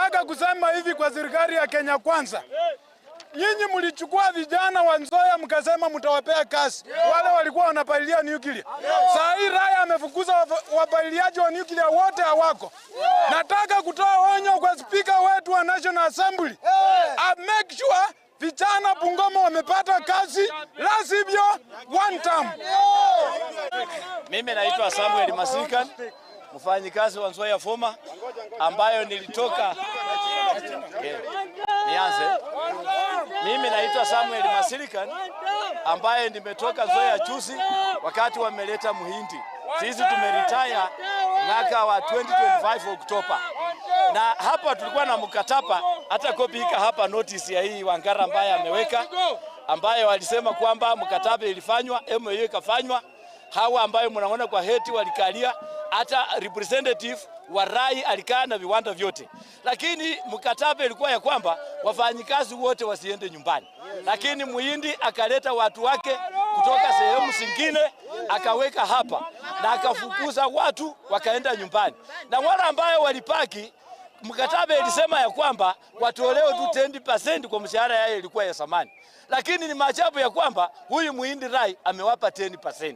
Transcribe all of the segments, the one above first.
Nataka kusema hivi kwa serikali ya Kenya Kwanza, nyinyi mlichukua vijana wa Nzoia mkasema mtawapea kazi wale walikuwa wanapalilia nuclear. Saa hii Rai amefukuza wapaliliaji wa nuclear wote hawako. Nataka kutoa onyo kwa spika wetu wa National Assembly, a make sure vijana Bungoma wamepata kazi, la sivyo one term. Mimi naitwa Samuel Masikan, mfanyikazi wa Nzoia Former ambayo nilitoka okay. Nianze. Mimi naitwa Samuel Masirikan ambaye nimetoka Nzoia juzi wakati wameleta muhindi. Sisi tumeretire mwaka wa 2025 Oktoba, na hapa tulikuwa na mkataba, hata kopi ika hapa notice ya hii Wangara ambaye ameweka, ambayo walisema kwamba mkataba ilifanywa, MOU ikafanywa hawa ambayo mnaona kwa heti walikalia, hata representative wa Rai alikaa na viwanda vyote, lakini mkataba ilikuwa ya kwamba wafanyikazi wote wasiende nyumbani, lakini muhindi akaleta watu wake kutoka sehemu zingine akaweka hapa na akafukuza watu wakaenda nyumbani, na wale ambayo walipaki mkataba ilisema ya kwamba watolewe tu 10% kwa mshahara yao ilikuwa ya zamani, lakini ni maajabu ya kwamba huyu muhindi Rai amewapa 10%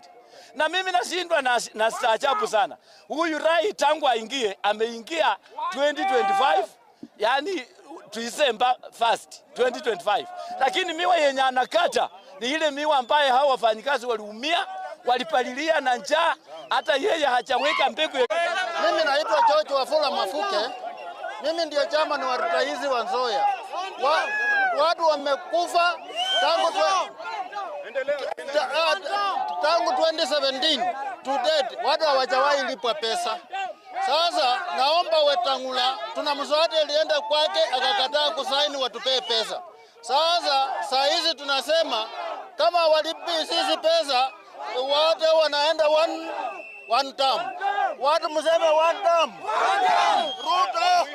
na mimi nashindwa na, na staajabu sana. Huyu Rai tangu aingie ameingia 2025 yani December 1st 2025, lakini miwa yenye anakata ni ile miwa ambaye hao wafanyikazi waliumia, walipalilia na njaa, hata yeye hajaweka mbegu. Mimi naitwa George Wafula Mafuke. Mimi ndio chairman wa retirees wa Nzoia. Wa, watu wamekufa tangu tangu 2017 to date, watu hawajawahi lipwa pesa. Sasa naomba Wetangula, tuna mswada ilienda kwake akakataa kusaini watupee pesa. Sasa saa hizi tunasema kama walipi sisi pesa, wote wanaenda one, one term. Watu mseme one term. Ruto.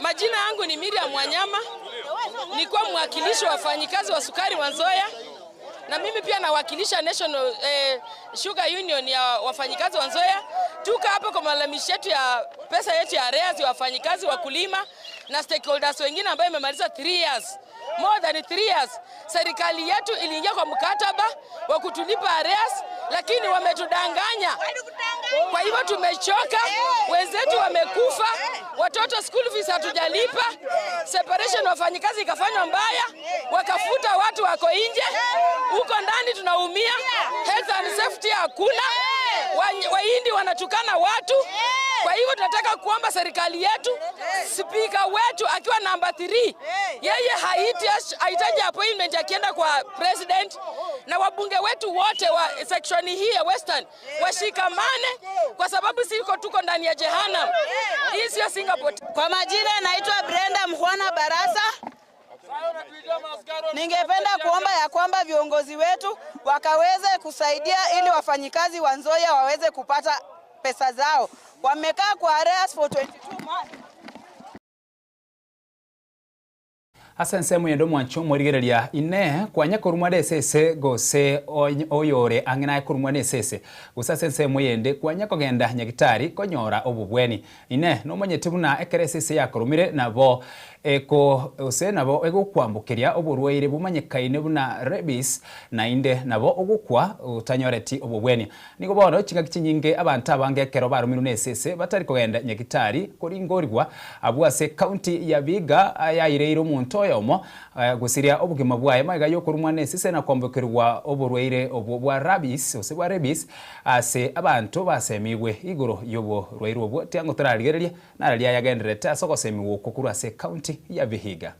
Majina yangu ni Miriam Wanyama, nilikuwa mwakilishi wa wafanyikazi wa sukari wa Nzoia, na mimi pia nawakilisha National Sugar Union ya wafanyikazi wa Nzoia. Tuko hapa kwa malalamishi yetu ya pesa yetu ya arrears ya wafanyikazi wakulima na stakeholders wengine ambayo imemaliza 3 years. More than 3 years. Serikali yetu iliingia kwa mkataba wa kutulipa arrears, lakini wametudanganya. Kwa hivyo tumechoka, wenzetu wamekufa, watoto school fees hatujalipa, separation wafanyikazi ikafanywa mbaya, wakafuta watu wako nje, huko ndani tunaumia, health and safety hakuna, Wahindi wanatukana watu. Kwa hivyo tunataka kuomba serikali yetu, spika wetu akiwa namba 3, yeye hahitaji appointment akienda kwa president, na wabunge wetu wote wa section hii ya Western washikamane, kwa sababu siko tuko ndani ya jehanam. Hii sio Singapore. Kwa majina naitwa Brenda Mkhwana Barasa. Ningependa kuomba ya kwamba viongozi wetu wakaweze kusaidia ili wafanyikazi wa Nzoia waweze kupata pesa zao. Wamekaa kwa arrears for 22 months. Ase ensemo yende omwancho omorigereria ine kwanya korumwa na esese gose oyore ang'e naye korumwa na esese gose ase ensemo yende kwanya kogenda nyagitari konyora obobweni ine nomanyete buna ekero esese yakorumire nabo eko gose nabo egokwambokeria oborwaire bomanyekaine buna rabies naende nabo ogokwa otanyoreti obobweni nigo bono chingaki chinyinge abanto abange ekero barumirwe na esese batari kogenda nyagitari koringorigwa abwo ase county ya Vihiga yaireire omonto oyomo gosiria obogima bwaye magega ya okorumwa na esese na kwambokerwa oborwaire obwo bwa rabies gose bwa rabies ase abanto basemigwe igoro ya oborwaire obwo tiango torarigereria nararia yagendererete ase ogosemigwa okwo korwa ase county ya Vihiga.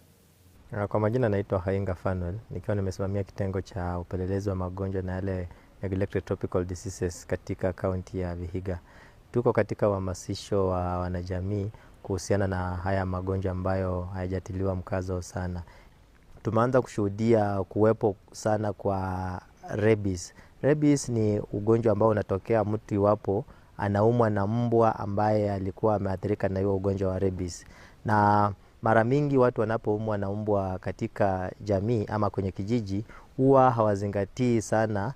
Kwa majina naitwa Hainga Fanuel, nikiwa nimesimamia kitengo cha upelelezi wa magonjwa na yale neglected tropical diseases katika kaunti ya Vihiga. Tuko katika uhamasisho wa wanajamii kuhusiana na haya magonjwa ambayo hayajatiliwa mkazo sana. Tumeanza kushuhudia kuwepo sana kwa rabies. Rabies ni ugonjwa ambao unatokea mtu iwapo anaumwa na mbwa ambaye alikuwa ameathirika na hiyo ugonjwa wa rabies. Na mara mingi watu wanapoumwa na mbwa katika jamii ama kwenye kijiji huwa hawazingatii sana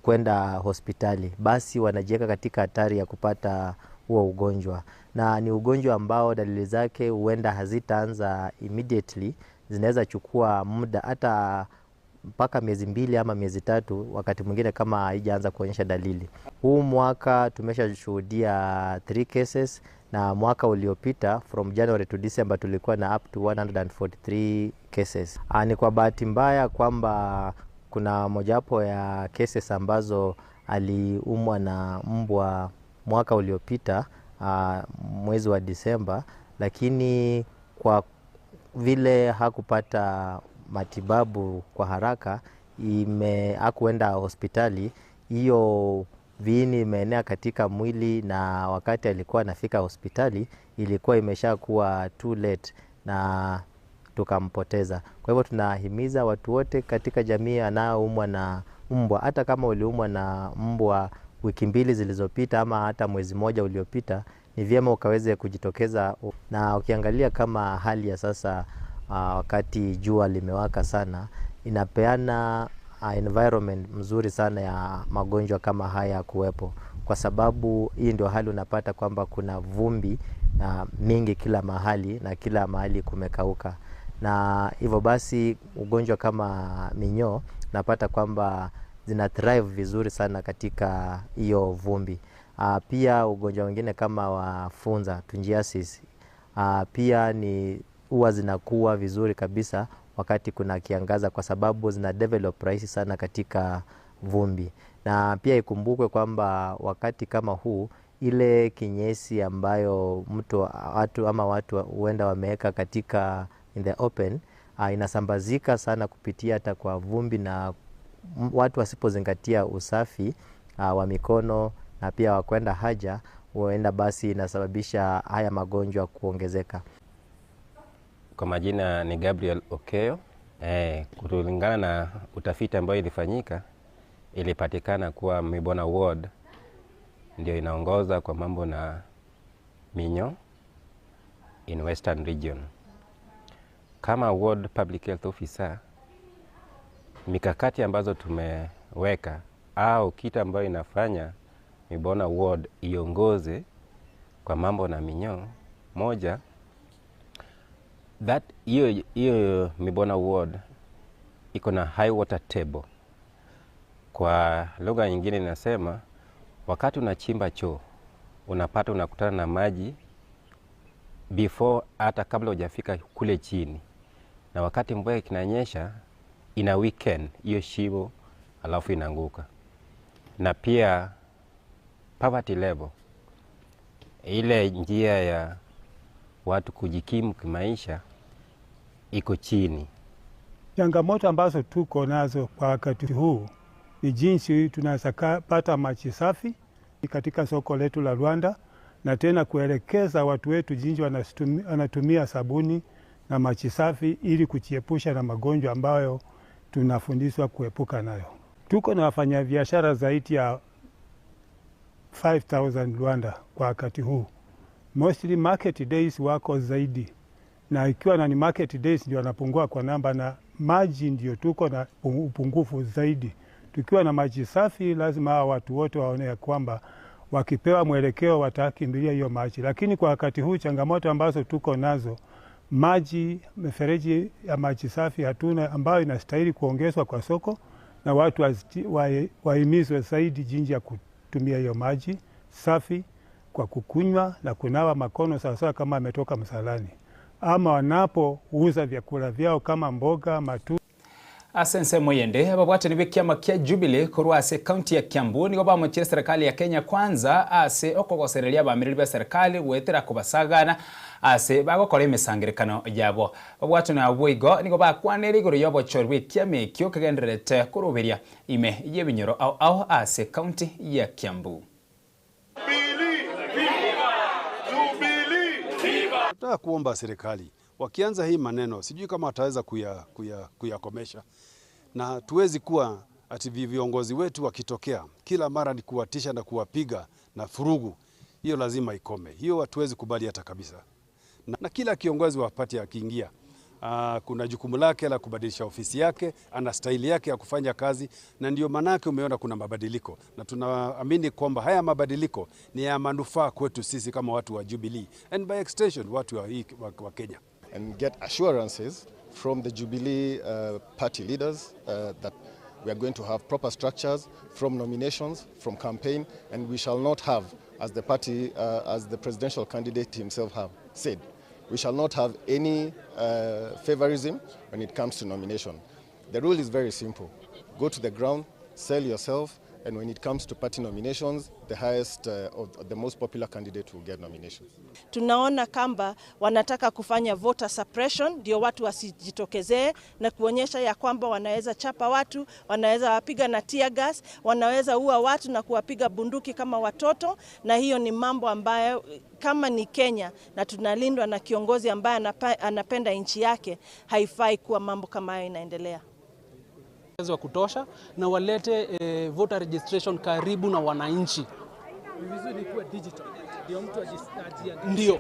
kwenda hospitali, basi wanajiweka katika hatari ya kupata huo ugonjwa, na ni ugonjwa ambao dalili zake huenda hazitaanza immediately, zinaweza chukua muda hata mpaka miezi 2 ama miezi 3, wakati mwingine kama haijaanza kuonyesha dalili. Huu mwaka tumeshashuhudia 3 cases na mwaka uliopita from January to December tulikuwa na up to 143 cases. Ni kwa bahati mbaya kwamba kuna mojawapo ya cases ambazo aliumwa na mbwa mwaka uliopita mwezi wa Disemba, lakini kwa vile hakupata matibabu kwa haraka, hakuenda hospitali, hiyo viini imeenea katika mwili, na wakati alikuwa anafika hospitali ilikuwa imeshakuwa too late na tukampoteza. Kwa hivyo tunahimiza watu wote katika jamii anaoumwa na mbwa, hata kama uliumwa na mbwa wiki 2 zilizopita ama hata mwezi mmoja uliopita, ni vyema ukaweze kujitokeza. Na ukiangalia kama hali ya sasa, wakati jua limewaka sana, inapeana environment mzuri sana ya magonjwa kama haya kuwepo, kwa sababu hii ndio hali unapata kwamba kuna vumbi mingi kila mahali na kila mahali kumekauka, na hivyo basi ugonjwa kama minyoo napata kwamba zina thrive vizuri sana katika hiyo vumbi. Pia ugonjwa mwingine kama wa funza tungiasis, pia ni huwa zinakuwa vizuri kabisa wakati kuna kiangaza, kwa sababu zina develop rahisi sana katika vumbi. Na pia ikumbukwe kwamba wakati kama huu ile kinyesi ambayo watu ama watu huenda wameweka katika in the open, inasambazika sana kupitia hata kwa vumbi, na watu wasipozingatia usafi wa mikono na pia wa kwenda haja, huenda basi inasababisha haya magonjwa kuongezeka. Kwa majina ni Gabriel Okeo. Kulingana na utafiti ambayo ilifanyika, ilipatikana kuwa Mibona Ward ndio inaongoza kwa mambo na minyoo in Western Region. Kama Ward Public Health Officer, mikakati ambazo tumeweka au kitu ambayo inafanya Mibona Ward iongoze kwa mambo na minyoo, moja, that hiyo Mibona Ward iko na high water table. Kwa lugha nyingine inasema wakati unachimba choo unapata unakutana na maji before hata kabla hujafika kule chini, na wakati mvua ikinanyesha ina weaken hiyo shimo alafu inaanguka. Na pia poverty level, ile njia ya watu kujikimu kimaisha iko chini. Changamoto ambazo tuko nazo kwa wakati huu ni jinsi tunaweza pata maji safi katika soko letu la Rwanda, na tena kuelekeza watu wetu jinsi wanatumia sabuni na maji safi ili kujiepusha na magonjwa ambayo tunafundishwa kuepuka nayo. Tuko na wafanyabiashara zaidi ya 5,000 Rwanda kwa wakati huu. Mostly market days wako zaidi, na ikiwa na ni market days ndio wanapungua kwa namba, na maji ndio tuko na upungufu zaidi. Tukiwa na maji safi, lazima hawa watu wote waone ya kwamba wakipewa mwelekeo watakimbilia hiyo maji. Lakini kwa wakati huu changamoto ambazo tuko nazo, maji, mifereji ya maji safi hatuna, ambayo inastahili kuongezwa kwa soko, na watu wahimizwe zaidi jinsi ya kutumia hiyo maji safi kwa kukunywa na kunawa makono sawasawa kama ametoka msalani, ama wanapouza vyakula vyao kama mboga, matunda. Ase moyende ababwatani b'ekiama kia Jubilee korwa ase county ya Kiambu nigo bamochire serikali ya Kenya Kwanza ase okogosereria abamiriri ba serikali gwetera kobasagana ase bagokora emisangerekano yabo. Babwatani abwo igo nigo bakwanire igoro ya obochori bwa ekiama ekio kegendererete koroberia ime y'ebinyoro ao ao ase county ya Kiambu. Nataka kuomba serikali wakianza hii maneno, sijui kama wataweza kuyakomesha. Na tuwezi kuwa ati viongozi wetu wakitokea kila mara ni kuwatisha na kuwapiga na furugu. Hiyo lazima ikome. Hiyo hatuwezi kubali hata kabisa. Na kila kiongozi wa party akiingia Kuna jukumu lake la kubadilisha ofisi yake, ana staili yake ya kufanya kazi, na ndio maanake umeona kuna mabadiliko, na tunaamini kwamba haya mabadiliko ni ya manufaa kwetu sisi kama watu wa Jubilee and by extension watu wa, hii, wa Kenya. And get assurances from the Jubilee party leaders that we are going to have proper structures from nominations, from campaign, and we shall not have, as the party, as the presidential candidate himself have said, we shall not have any favorism when it comes to nomination. The rule is very simple. Go to the ground, sell yourself, and when it comes to party nominations, the highest or the most popular candidate will get nominations. Tunaona kamba wanataka kufanya voter suppression ndio watu wasijitokezee na kuonyesha ya kwamba wanaweza chapa watu, wanaweza wapiga na tear gas, wanaweza ua watu na kuwapiga bunduki kama watoto, na hiyo ni mambo ambayo kama ni Kenya na tunalindwa na kiongozi ambaye anapenda nchi yake, haifai kuwa mambo kama hayo inaendelea. Wa kutosha na walete voter registration karibu na wananchi. Ndio,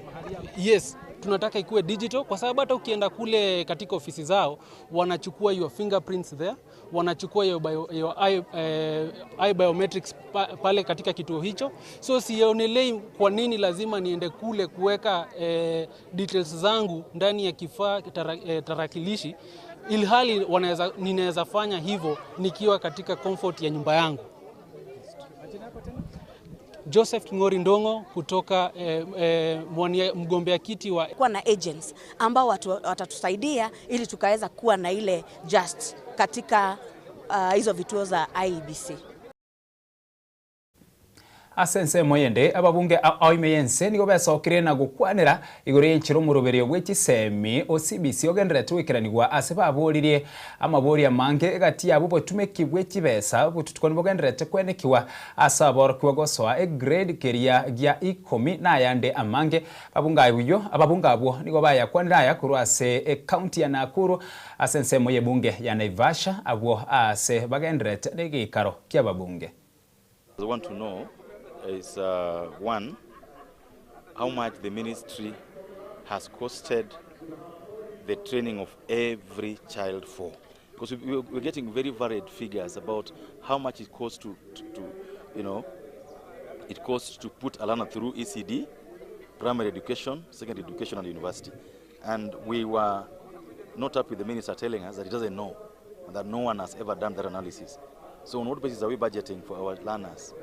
yes, tunataka ikuwe digital kwa sababu hata ukienda kule katika ofisi zao wanachukua your fingerprints there, wanachukua your, bio, your eye biometrics pale katika kituo hicho. So sionelei kwa nini lazima niende kule kuweka details zangu ndani ya kifaa tarakilishi ilhali ninaweza fanya hivyo nikiwa katika comfort ya nyumba yangu. Joseph King'ori Ndong'o kutoka mgombea kiti wa kuwa na agents ambao watatusaidia ili tukaweza kuwa na ile just katika hizo vituo za IEBC. Ase ensemo yende ababunge aime yense nigo besokire na gukwanera igoro yenchero omoruberio bwe chisemi o CBC ogenderete gwikiranigwa ase baboririe amabori amange egati yabo botumeki bwe chibesa botutukani bogenderete kwenekiwa ase aborokigwa gosoa egrade keria gia ikomi nayande amange babunga abuyo ababunga abwo nigo bayakwanera aya korwa ase ecounty ya Nakuru ase ensemo yebunge ya Naivasha abwo ase bagenderete negikaro kia babunge. I want to know is one, how much the ministry has costed the training of every child for. Because we're getting very varied figures about how much it costs to you know, it costs to put a learner through ECD, primary education, secondary education, and university. And we were not up with the minister telling us that he doesn't know, and that no one has ever done that analysis. So on what basis are we budgeting for our learners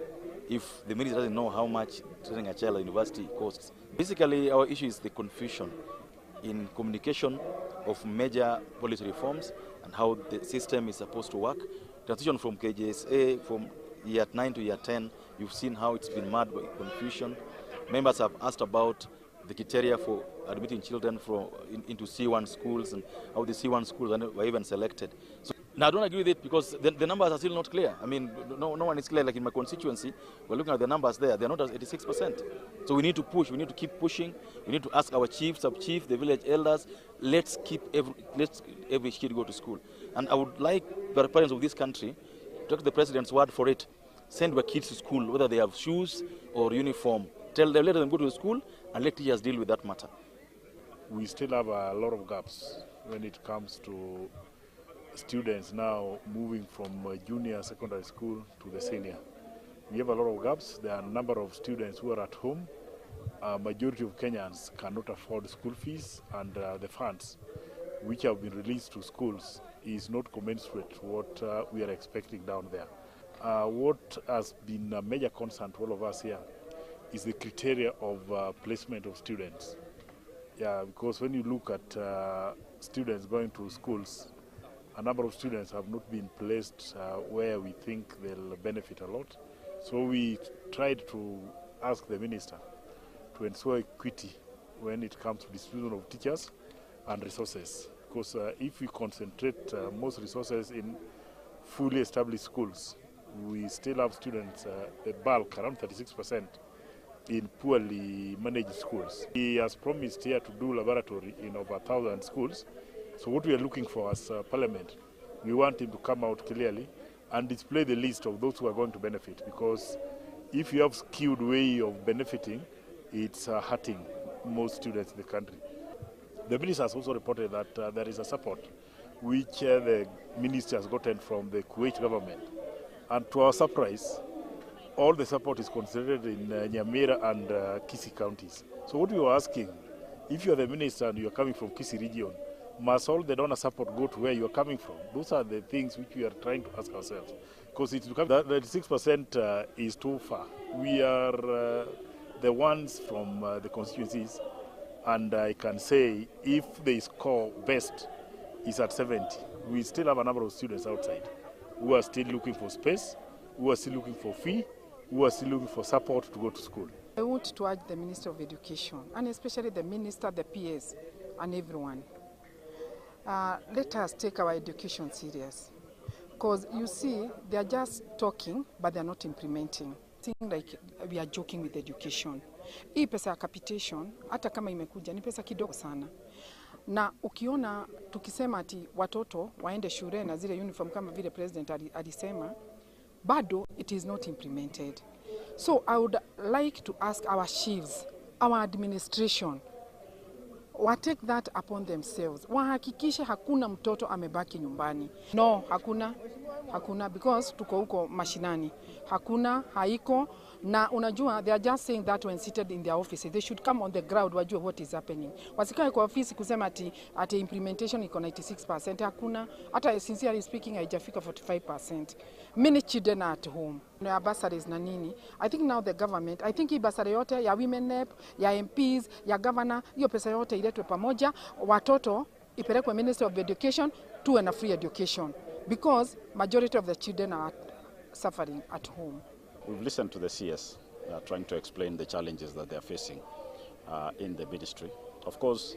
if the minister doesn't know how much training a child at university costs? Basically, our issue is the confusion in communication of major policy reforms and how the system is supposed to work. Transition from KJSA, from year 9 to year 10, you've seen how it's been marred by confusion. Members have asked about the criteria for admitting children into C1 schools and how the C1 schools were even selected. So, now, I don't agree with it because the numbers are still not clear. I mean, no one is clear. Like in my constituency, we're looking at the numbers there. They're not at 86%. So we need to push. We need to keep pushing. We need to ask our chiefs, sub-chief, the village elders, let's keep every, let's every kid go to school. And I would like the parents of this country to take the president's word for it. Send their kids to school, whether they have shoes or uniform. Tell them, let them go to school and let teachers deal with that matter. We still have a lot of gaps when it comes to students now moving from junior secondary school to the senior. We have a lot of gaps. There are a number of students who are at home. A majority of Kenyans cannot afford school fees, and the funds which have been released to schools is not commensurate to what we are expecting down there. What has been a major concern to all of us here is the criteria of placement of students. Yeah, because when you look at students going to schools, a number of students have not been placed where we think they'll benefit a lot. So we tried to ask the minister to ensure equity when it comes to distribution of teachers and resources. Because if we concentrate most resources in fully established schools, we still have students, the bulk, around 36%, in poorly managed schools. He has promised here to do laboratory in over 1,000 schools. So what we are looking for as Parliament, we want him to come out clearly and display the list of those who are going to benefit, because if you have skewed way of benefiting, it's hurting most students in the country. The minister has also reported that uh, there is a support which uh, the ministry has gotten from the Kuwait government. And to our surprise, all the support is concentrated in uh, Nyamira and uh, Kisii counties. So what we were asking, if you are the minister and you are coming from Kisii region, must all the donor support go to where you are coming from? Those are the things which we are trying to ask ourselves. Because it's become that 96% uh, is too far. We are uh, the ones from uh, the constituencies, and I can say if they score best is at 70, we still have a number of students outside who are still looking for space, who are still looking for fee, who are still looking for support to go to school. I want to urge the Minister of Education, and especially the Minister, the PS, and everyone. Uh, let us take our education serious. Because you see, they are just talking, but they are not implementing. Think like we are joking with education. Hii pesa ya capitation, hata kama imekuja, ni pesa kidogo sana. Na ukiona tukisema ati watoto waende shule na zile uniform kama vile president alisema, bado it is not implemented. So I would like to ask our chiefs, our administration, wa take that upon themselves, wahakikishe hakuna mtoto amebaki nyumbani. No, hakuna, hakuna because tuko huko mashinani, hakuna, haiko. Na unajua they are just saying that when seated in their offices, they should come on the ground wajue what is happening. Wasikae kwa ofisi kusema ati, ati implementation iko 96%. Hakuna, hata sincerely speaking haijafika 45%. Many children are at home. Ya bursaries na nini. I think now the government, I think hii bursary yote ya women rep, ya MPs, ya governor, hiyo pesa yote iletwe pamoja, watoto ipelekwe Ministry of Education, tuwe na free education because majority of the children are suffering at home. We've listened to the CS uh, trying to explain the challenges that they are facing uh, in the ministry. Of course,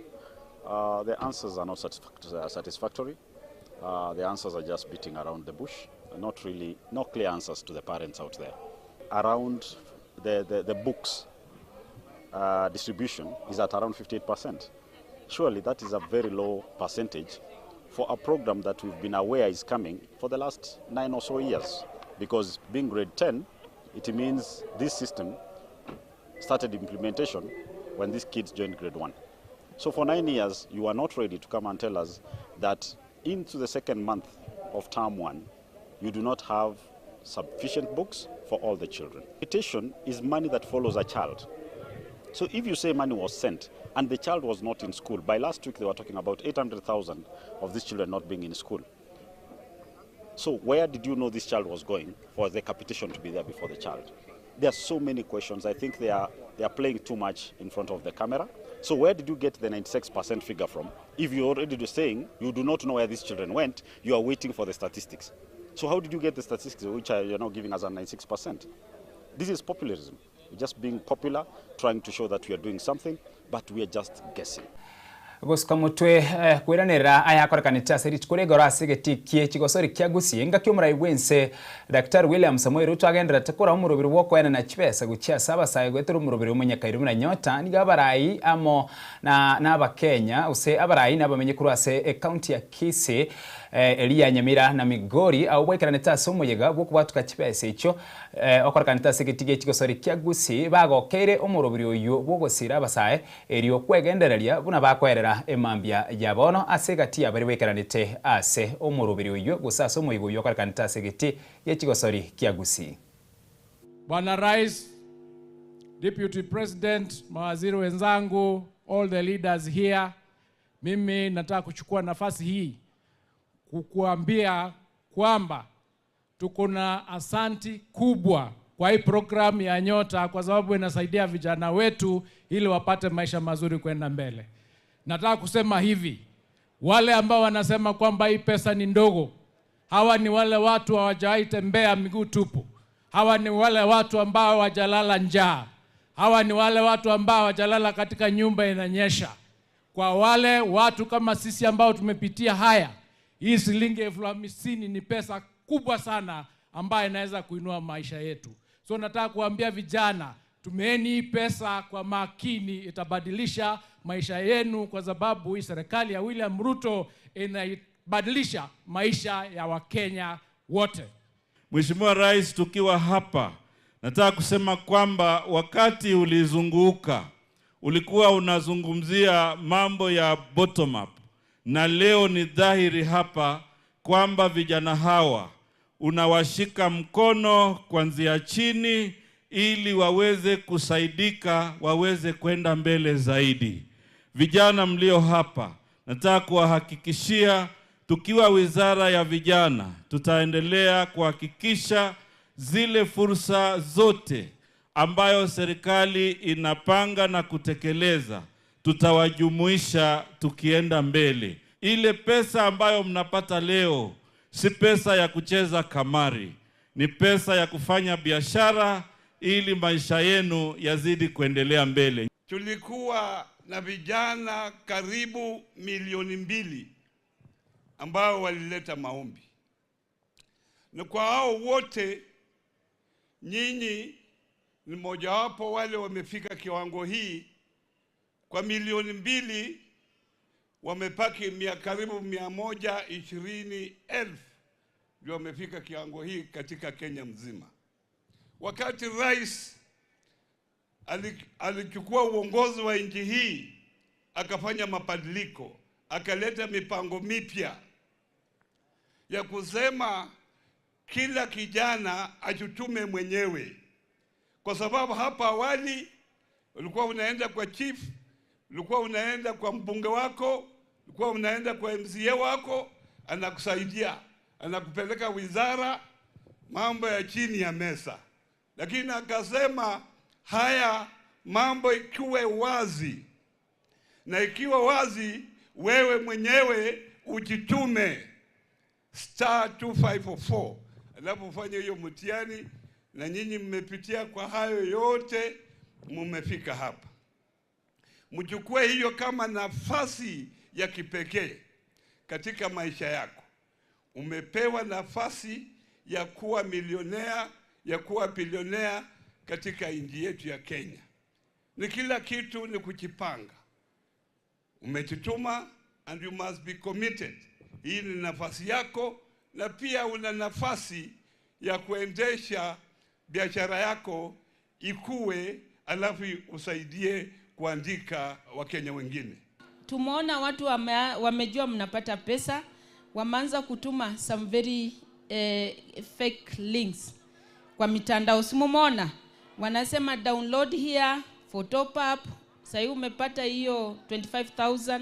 uh, the answers are not satisfactory. Uh, the answers are just beating around the bush, not really, no clear answers to the parents out there. Around the, the, the books uh, distribution is at around 58%. Surely that is a very low percentage for a program that we've been aware is coming for the last nine or so years. Because being grade 10, it means this system started implementation when these kids joined grade 1. So for nine years, you are not ready to come and tell us that into the second month of term one, you do not have sufficient books for all the children. Education is money that follows a child. So if you say money was sent and the child was not in school, by last week they were talking about 800,000 of these children not being in school. So where did you know this child was going for the capitation to be there before the child? There are so many questions. I think they are, they are playing too much in front of the camera. So where did you get the 96% figure from? If you're already saying you do not know where these children went, you are waiting for the statistics. So how did you get the statistics which are, you're now giving us a 96%? This is populism. We're just being popular, trying to show that we are doing something, but we are just guessing. Gosuka mutwe eh, kwiranira ayakorekanite ase rituko rigoro ase egeti chigosori kia Gusii engaki omorai bwense Daktari William Samoei Ruto agenderete kora omorobiri bwa okoenana chibesa gochia ase abasae goetera omorobiri omonyakairi buna Nyota nigo abarai amo na na abakenya gose abarai na abamenyi korwa ase ecounty ya Kisii eh, Elia Nyamira na Migori abo bwaikeranete ase omoyega bwa okobwatuka chibesa echio eh, okorekanete ase egeti chigosori kia Gusii bagokeire omorobiri oywo bwa ogosira abasae erio kwegendereria buna bakoerera emambia ya bono ase egati abari bwaikeranete ase omorobiri oywo gose ase omoigo oywo okorekanete ase egeti gia kia Gusii. Bwana Rais, Deputy President, mawaziri wenzangu, all the leaders here, mimi nataka kuchukua nafasi hii kukuambia kwamba tuko na asanti kubwa kwa hii programu ya Nyota kwa sababu inasaidia vijana wetu ili wapate maisha mazuri kwenda mbele. Nataka kusema hivi, wale ambao wanasema kwamba hii pesa ni ndogo, hawa ni wale watu hawajawahi tembea miguu tupu. Hawa ni wale watu ambao hawajalala njaa. Hawa ni wale watu ambao hawajalala katika nyumba inanyesha. Kwa wale watu kama sisi ambao tumepitia haya, hii shilingi 50,000 ni pesa kubwa sana ambayo inaweza kuinua maisha yetu. So nataka kuambia vijana, tumieni hii pesa kwa makini, itabadilisha maisha yenu, kwa sababu hii serikali ya William Ruto inaibadilisha maisha ya Wakenya wote. Mheshimiwa Rais, tukiwa hapa nataka kusema kwamba wakati ulizunguka ulikuwa unazungumzia mambo ya bottom up, na leo ni dhahiri hapa kwamba vijana hawa unawashika mkono kuanzia chini ili waweze kusaidika, waweze kwenda mbele zaidi. Vijana mlio hapa, nataka kuwahakikishia tukiwa Wizara ya Vijana tutaendelea kuhakikisha zile fursa zote ambayo serikali inapanga na kutekeleza tutawajumuisha tukienda mbele. Ile pesa ambayo mnapata leo si pesa ya kucheza kamari, ni pesa ya kufanya biashara ili maisha yenu yazidi kuendelea mbele. Tulikuwa na vijana karibu 2 milioni ambao walileta maombi, na kwa hao wote nyinyi ni mmojawapo wale wamefika kiwango hii. Kwa 2 milioni wamepaki karibu 120,000 ndio wamefika kiwango hii katika Kenya mzima. Wakati rais alichukua uongozi wa nchi hii, akafanya mabadiliko, akaleta mipango mipya ya kusema kila kijana ajitume mwenyewe, kwa sababu hapa awali ulikuwa unaenda kwa chief, ulikuwa unaenda kwa mbunge wako, ulikuwa unaenda kwa MCA wako, anakusaidia, anakupeleka wizara, mambo ya chini ya meza. Lakini akasema haya mambo ikiwe wazi, na ikiwa wazi, wewe mwenyewe ujitume *2544 alafu ufanye hiyo mtihani, na nyinyi mmepitia kwa hayo yote, mumefika hapa. Mchukue hiyo kama nafasi ya kipekee katika maisha yako. Umepewa nafasi ya kuwa milionea, ya kuwa bilionea katika nchi yetu ya Kenya. Ni kila kitu ni kujipanga. Umejituma and you must be committed. Hii ni nafasi yako, na pia una nafasi ya kuendesha biashara yako ikue, alafu usaidie kuandika Wakenya wengine. Tumeona watu wamejua mnapata pesa, wameanza kutuma some very fake links kwa mitandao. Si mumeona wanasema download here for top up. Sahii umepata hiyo 25,000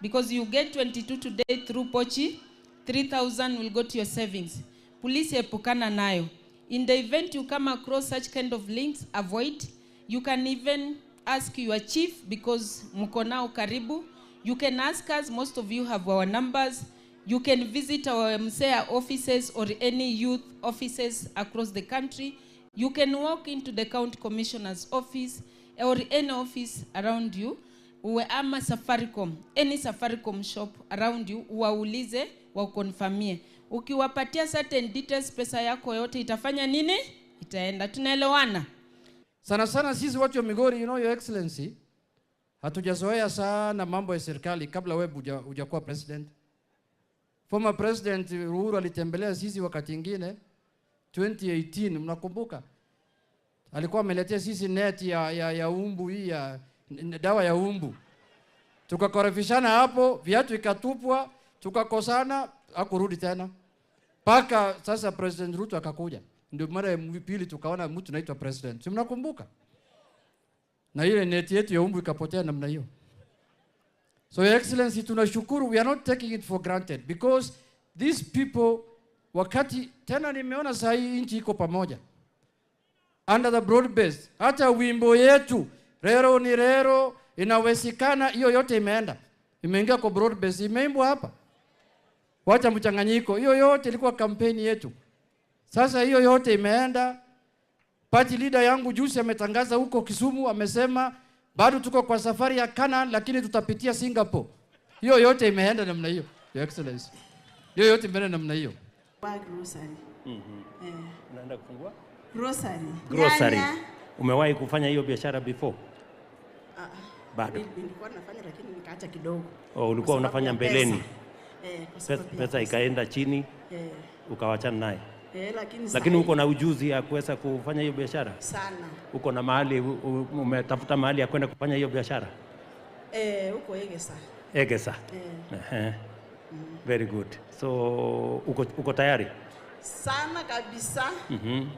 because you get 22 today through Pochi, 3000 will go to your savings. Please epukana nayo. In the event you come across such kind of links, avoid. You can even ask your chief because mko nao karibu. You can ask us, most of you have our numbers. You can visit our MSEA offices or any youth offices across the country. You can walk into the county commissioner's office or any office around you. Uwe ama Safaricom, any Safaricom shop around you, uwaulize wakonfamie. Ukiwapatia certain details, pesa yako yote itafanya nini? Itaenda. Tunaelewana? Sana sana sisi watu wa Migori, you know, your excellency, hatujazoea sana mambo ya serikali kabla wewe hujakuwa president. Former President Uhuru alitembelea sisi wakati ingine 2018, mnakumbuka? Alikuwa ameletea sisi net ya umbu hii ya dawa ya umbu. Tukakorofishana hapo, viatu ikatupwa, tukakosana, hakurudi tena. Mpaka sasa President Ruto akakuja. Ndio mara ya pili tukaona mtu naitwa president. Si mnakumbuka? Na ile neti yetu ya umbu ikapotea namna hiyo. So Your Excellency, tunashukuru, we are not taking it for granted because these people, wakati tena nimeona saa hii nchi iko pamoja under the broad base, hata wimbo yetu rero ni rero, inawezekana, hiyo yote imeenda, imeingia kwa broad base, imeimbwa hapa. Wacha mchanganyiko, hiyo yote ilikuwa kampeni yetu. Sasa hiyo yote imeenda. Party leader yangu juzi ametangaza huko Kisumu, amesema bado tuko kwa safari ya Canaan, lakini tutapitia Singapore. Hiyo yote imeenda namna hiyo, Your Excellency. Hiyo yote imeenda namna hiyo. Grocery. Eh. Unaenda kufungua? Grocery. Grocery. Nyanya. Umewahi kufanya hiyo biashara before? Ah, Bado. Nilikuwa nafanya lakini nikaacha kidogo. Oh, ulikuwa Kwa sababu unafanya ya mbeleni. pesa. Eh, kwa Pesa, sababu ya pesa ikaenda chini Eh. ukawachana naye. Eh, lakini Lakini sahi- uko na ujuzi ya kuweza kufanya hiyo biashara? Sana. Uko na mahali umetafuta mahali ya kwenda kufanya hiyo biashara? Eh, huko Egesa. Egesa. Eh. Ehe. Very good. So uko tayari? Sana kabisa.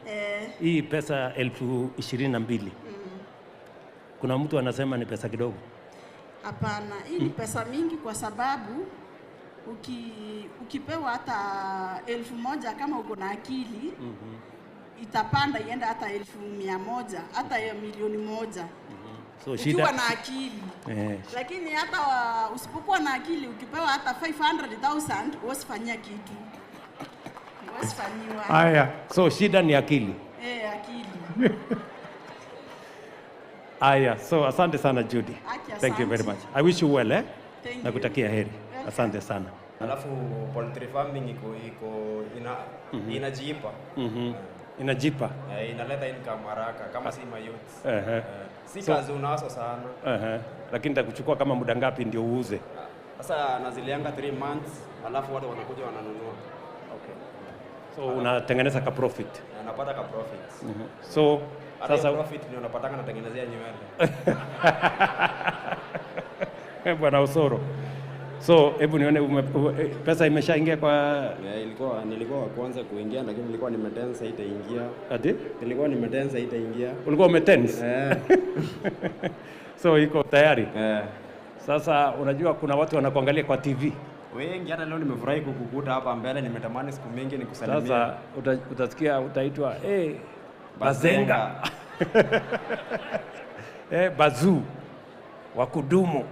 Eh, Hii pesa 22,000. Kuna mtu anasema ni pesa kidogo. hapana, hii ni pesa mingi kwa sababu ukipewa hata 1,000 kama uko na akili itapanda ienda hata 100,000 hata ya 1,000,000 So ukiwa shida na akili Lakini hata usipokuwa na akili ukipewa hata 500,000 huwezi fanyia kitu, huwezi fanyiwa. Haya, so shida ni akili. Eh, akili. Haya, so asante sana Judy. Aki, Thank you very asante. much. I wish you well, eh? Thank you. Nakutakia heri. Asante sana. Alafu poultry farming iko ina inajipa. Inajipa. Eh, inaleta income haraka kama si mayouth. Ehe. Si So- kazi unaso sana. Ehe. Lakini itakuchukua kama muda ngapi ndio uuze? Sasa nazilianga 3 months alafu watu wanakuja wananunua. Okay. So unatengeneza ka profit. Na napata ka profit. So Hata sasa hiyo profit ndio napatanga natengenezea nywele. Bwana Osoro. So hebu nione pesa imeshaingia kwa Yeah, nilikuwa wa kwanza kuingia lakini nilikuwa nimetensa itaingia. Ati? Nilikuwa nimetensa itaingia. Ulikuwa umetense? Eh. So iko tayari. Sasa unajua kuna watu wanakuangalia kwa TV. Wengi hata leo nimefurahi kukukuta hapa mbele, nimetamani siku mingi nikusalimie. Sasa utasikia utaitwa hey, Bazenga. Bazuu wa kudumu.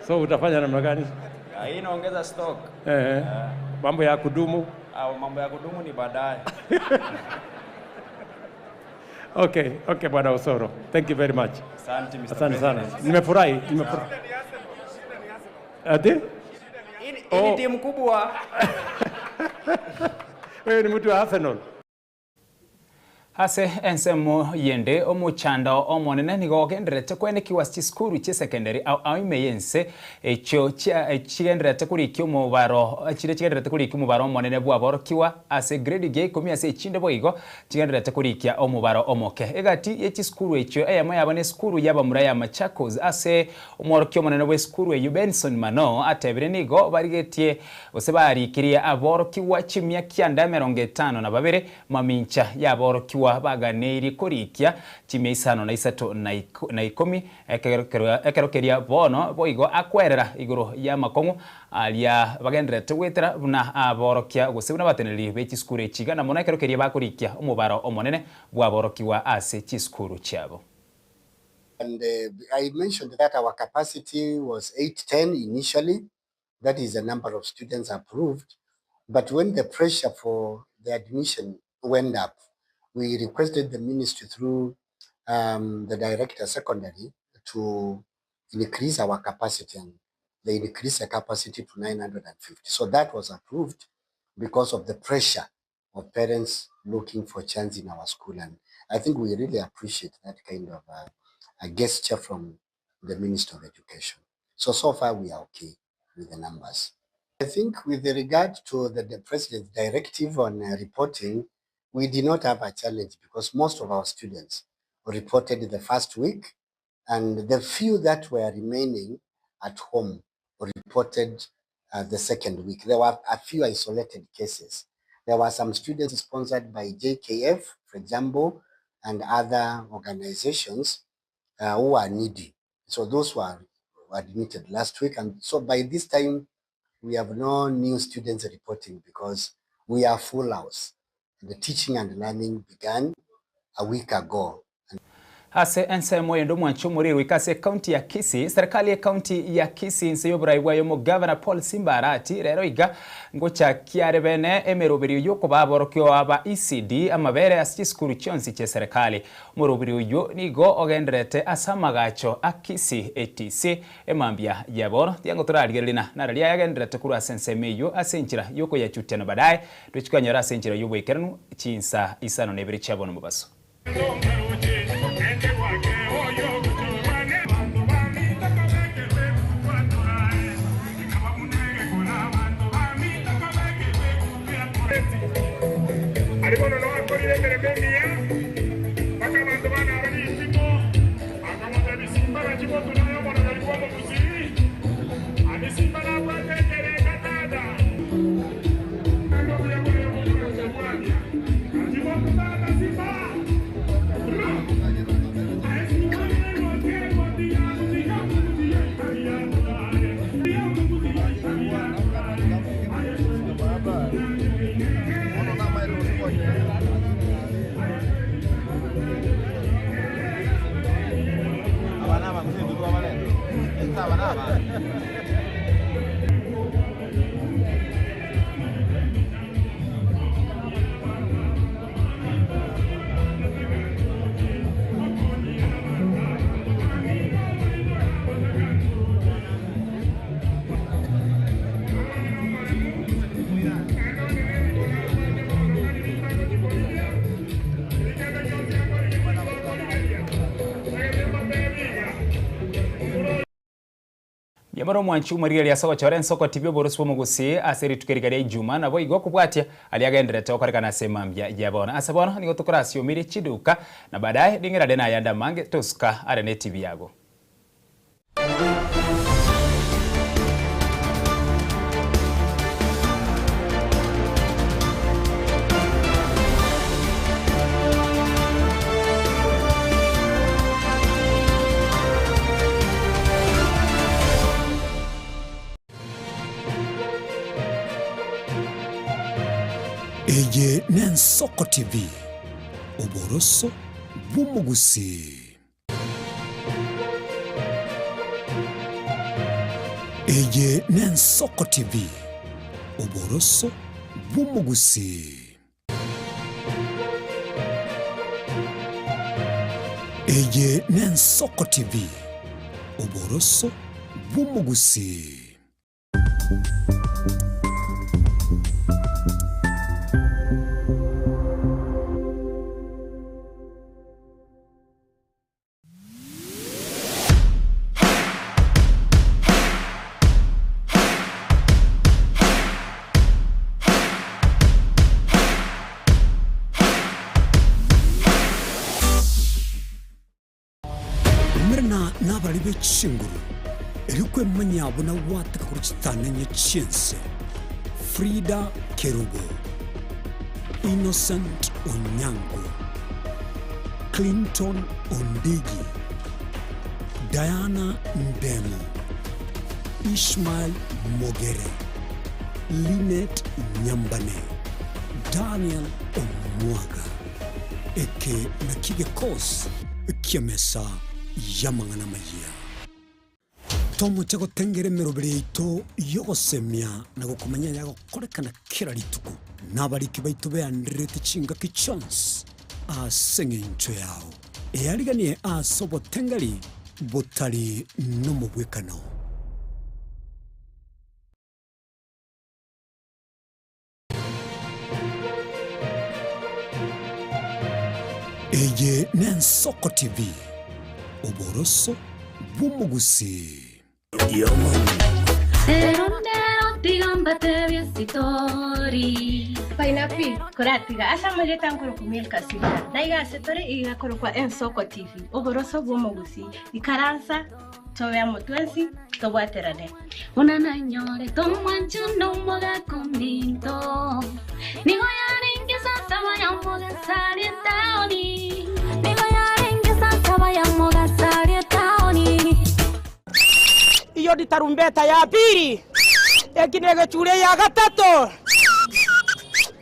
So utafanya namna gani? Hii inaongeza stock. Mambo ya kudumu. Au mambo ya kudumu ni baadaye. Okay, Bwana Osoro. Thank you very much. Asante, Mr. Asante sana. President. Nimefurahi, nimefurahi. Ati? Hii ni timu kubwa. Wewe ni mtu wa Arsenal. Ase ensemo yende omochando omonene nigo ogenderete kwenekiwa chisukuru chia secondary au aime yense echo chigenderete kurikia omobaro chire chigenderete kurikia omobaro omonene bwaborokiwa ase grade gia 10 ase echinde boigo chigenderete kurikia omobaro omoke egati ye chisukuru echo eyemo yabo ne esukuru yabamura ya Machakos ase omworokia omonene bwa esukuru eyo Benson Mano atebire nigo barigetie gose barikirie aborokiwa chimia kianda 52 mamincha yaborokiwa baganeirie korikia chimia isano na isato na ikomi ekerokeria bono boigo akwerera igoro ya makong'u aria bagenderete gwetera buna aborokia gose buna bateneri be chisukuru echiga na mono ekerokeria bakorikia omobaro omonene bwaborokiwa ase chisukuru chiabo. And I mentioned that our capacity was 810 initially. That is the number of students approved. But when the pressure for the admission went up, we requested the ministry through the director secondary to increase our capacity, and they increased the capacity to 950. So that was approved because of the pressure of parents looking for chance in our school. And I think we really appreciate that kind of a gesture from the Minister of Education. So far we are okay with the numbers. I think with regard to the President's directive on reporting, we did not have a challenge because most of our students reported the first week, and the few that were remaining at home reported the second week. There were a few isolated cases. There were some students sponsored by JKF, for example, and other organizations who are needy. So those were admitted last week. And so by this time, we have no new students reporting because we are full house. The teaching and learning began a week ago. Ase ensemo yendo mwancho muriru ikase county ya Kisii serikali ya county ya Kisii nse yoburai bwayo mo governor Paul Simbarati rero iga ngocha kiare bene emeroberi uyo kubaborokio aba ECD amabere ase chisukuru chionsi che serikali omoroberi uyo nigo ogenderete ase amagacho a Kisii ATC emambia yaboro tiango turarigereria nararia yagenderete kurwa ase ensemo eyo ase enchera yokoyachutiana baadaye tochikanyora ase enchera yoboikeranu chinsa isano na ibere chiabono mobaso. Nyamara omwanchi omorigereria ase ogochora ensoko tibia oborosi bw'omogusii ase rituko eriga ria Ijuma, naboigo okobwatia aria agendererete gokorekana ase mambia ya bono. Ase bono nigo tokorasiomirie chiduka, na baadaye ning'erare nayande amange tosuka are netibi yago. Eye n'Ensoko TV, oboroso bw'omogusii. Eye n'Ensoko TV, oboroso bw'omogusii. Eye n'Ensoko TV, oboroso bw'omogusii. Umerana nabari be chinguru, erio kwemanyia buna gwateka korwa chitanenye chi'ense. Frida Kerubo, Innocent Onyango, Clinton Ondigi, Diana Ndemo, Ishmael Mogere, Linet Nyambane, Daniel Omwaga. Eke nakio gekosi ki'emesa y'amang'ana amayia. Tomoche gotengera emeroberi yaito y'ogosemia na gokomanya ayagokorekana kera rituko, na abariki baito beandererete chingaki chionsi ase engencho yao. Eariganie ase obotengeri botari nomobwekano. Eye n'Ensoko TV, oboroso bw'omogusii. Rero ndero tiga mbatebie esitori. Pineapple koratiga ase amarieta nkorokwa Milka Sibira na iga ase tore iga korokwa Ensoko TV oboroso bw'omogusii ikaransa Tobe amo twensi, tobwaterane. Buna nanyorete omwancho nomogaka ominto, nigo yarenge saa saba ya mogaso aria etaoni. Nigo yarenge saa saba ya mogaso aria etaoni. Iyo ni tarumbeta ya pili, eki negechure ya gatato.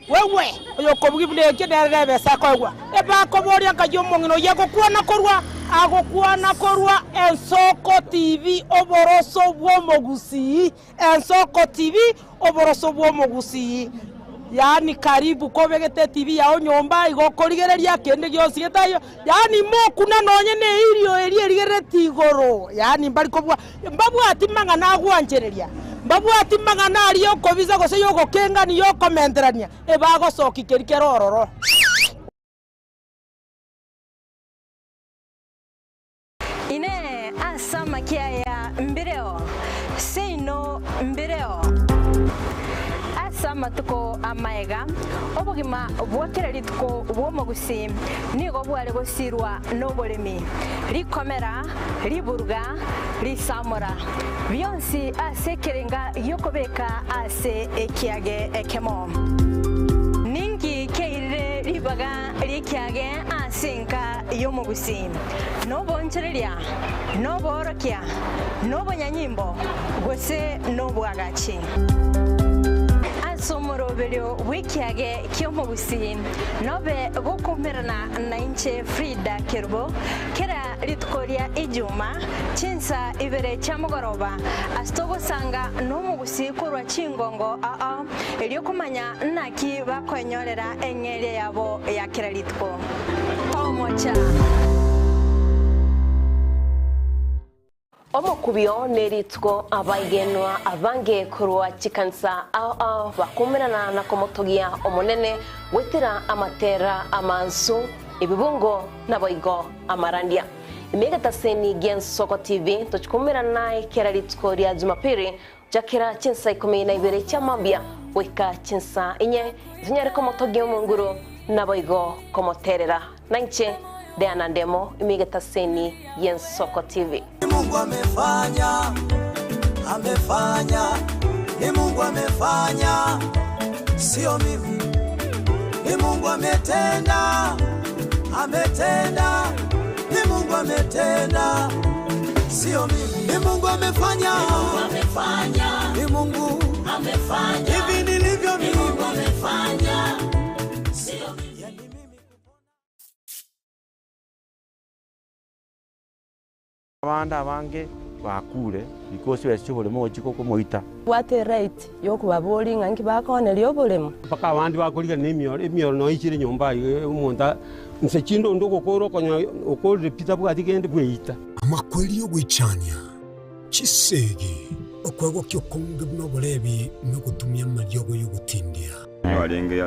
Wewe oyokobugia buna ekio nere nebesa akoegwa. Ebakoboria nkai omong'ina oyio agokwana korwa agokwana korwa Ensoko TV oboroso bw'omogusii Ensoko TV oboroso bw'omogusii Yaani karibu kobegete etibi yao nyomba igo okorigereria kende gionsi getaiyo yaani mokuna nonye ne eirio eria erigerereti igoro yaani mbari kobua mbabwati mang'ana agwanchereria Mbabwati mang'ana aria y'okobisa gose y'ogokengania y'okomenterania, ebagosokia keria kere ororo. Inee! Ase amakia aya mbireo? Seino mbireo. Ase amatuko amaega, obogima bwa kera rituko bw'omogusii nigo bware gosirwa noboremi, rikomera, riburuga, risamora, bionsi ase ekerenga gi'okobeka ase ekiage ekemo. Ninki keirire ribaga ri'ekiage ase enka y'omogusii? Noboonchoreria, noboorokia, nobonyanyimbo, gose nobwagachi? Ase omoroberio bw'ekiage ki'omogusii nobe gokoumerana nainche Frida Kerubo, kera. rituko ria Ijuma, chinsa ibere chia mogoroba, ase togosanga nomogusii korwa chingongo ao erio komanya naki bakoenyorera eng'eria yabo ya kera rituko. Tomocha! Omokubio nerituko abaigenwa abange korwa chikanisa ao ao bakoumerana na komotogia Omonene goetera amatera amansu, ebibungo naboigo amarandia. Ime egetaseni gi'Ensoko TV tochi koumerana naye kera rituko ria Jumapili gochakera chinsa ikomi na ibere chia mambia goika chinsa inye, tonyare komotogia Omonguru naboigo komoterera. Nainche Diana Ndemo ime egetaseni gi'Ensoko TV. Ni Mungu amefanya, amefanya, ni Mungu amefanya, sio mimi. Ni Mungu ametenda, ametenda, ni Mungu ametenda, sio mimi. Ni Mungu amefanya, ni Mungu amefanya, ni Mungu amefanya, hivi nilivyo mimi, Mungu amefanya, sio mimi. Abande abange bakure because chibesa chi'oboremo gochia gokomoita. Bwate eright yokobaboria ng'a nki bakooneria oboremo. Mpaka abande bakorigana nemioro, emioro noyo ichire nyomba aiga omonto a inse chinde onde ogokora okonya okorire pi tabwati kende bweita. Amakweri y'ogoichania, chisegi, okwegokia okonge buna oborebi na ogotumia amariogo y'ogotindia. Nigo arenge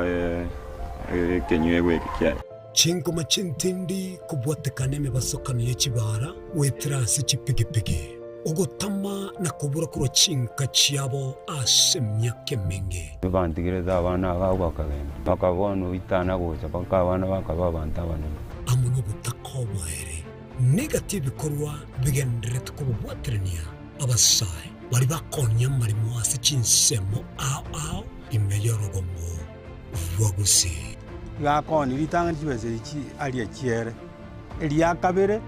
ekenyuegwa eke kiaye. Chingoma chintindi kobwatekana emebasokano ye chibara goetera ase chipigipigi, ogotama na kobura korwa chinka chiabo ase emiaka emenge. Bantigerete abana aba bakagenda, mpaka bono oitana gocha mpaka abana bakaba abanto abanene. Amo nobotaka oboere, negati ebikorwa bigendererete kobabwaterania abasae baria bakonia amaremo ase chinsemo ao ao ime y'orogongo rwa Gusii. Gakoni ritang'ani chibesa echi aria chiere, eria kabere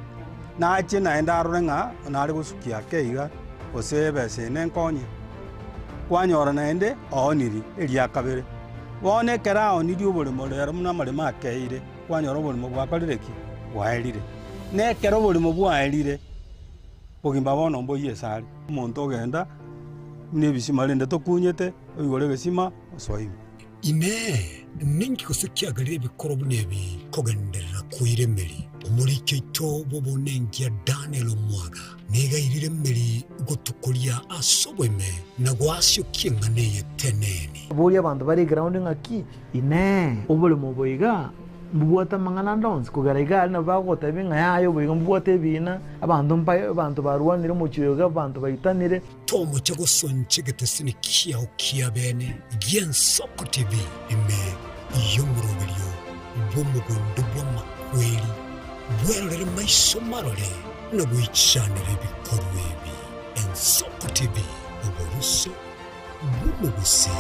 nache naende arore ng'a nare gosukia ake iga, gose ebesa eye nenkonye. Kwanyora naende ooniri eria kabere. Bono ekero aonirie oboremo rero buna amaremo akeire, kwanyora oboremo bwakorire ki? Bwaerire. Na ekero oboremo bwaerire, bogima bono mboiyo ase are. Omonto ogenda buna ebisima rende tokunyete, oigore egesima osoe ime. Inee! Ninki gose kiagerire ebikorwa buna ebi kogenderera koira emeri? Omoriki oito bw'obonenkia Daniel Omwaga nigo airire emeri gotukoria ase oboime na goasiokia eng'ana eye teneni. Boria abanto bare eground ng'aki, Inee! Oboremo obo iga mbobwate amang'ana ande onsi? Kogera iga aria nabo bagogotebia ng'a yaya obo iga mbobwate ebiina, abanto mbae abanto barwanire omochie oyo iga, abanto baitanire. Tomocha gosoncha egetesini kiao kia bene gi'Ensoko TV ime y'omoroberio bw'omogondo bw'amakweri, bwerorere maiso marore na goichanera ebikorwa ebi. Ensoko TV, oboruso bw'omogusii.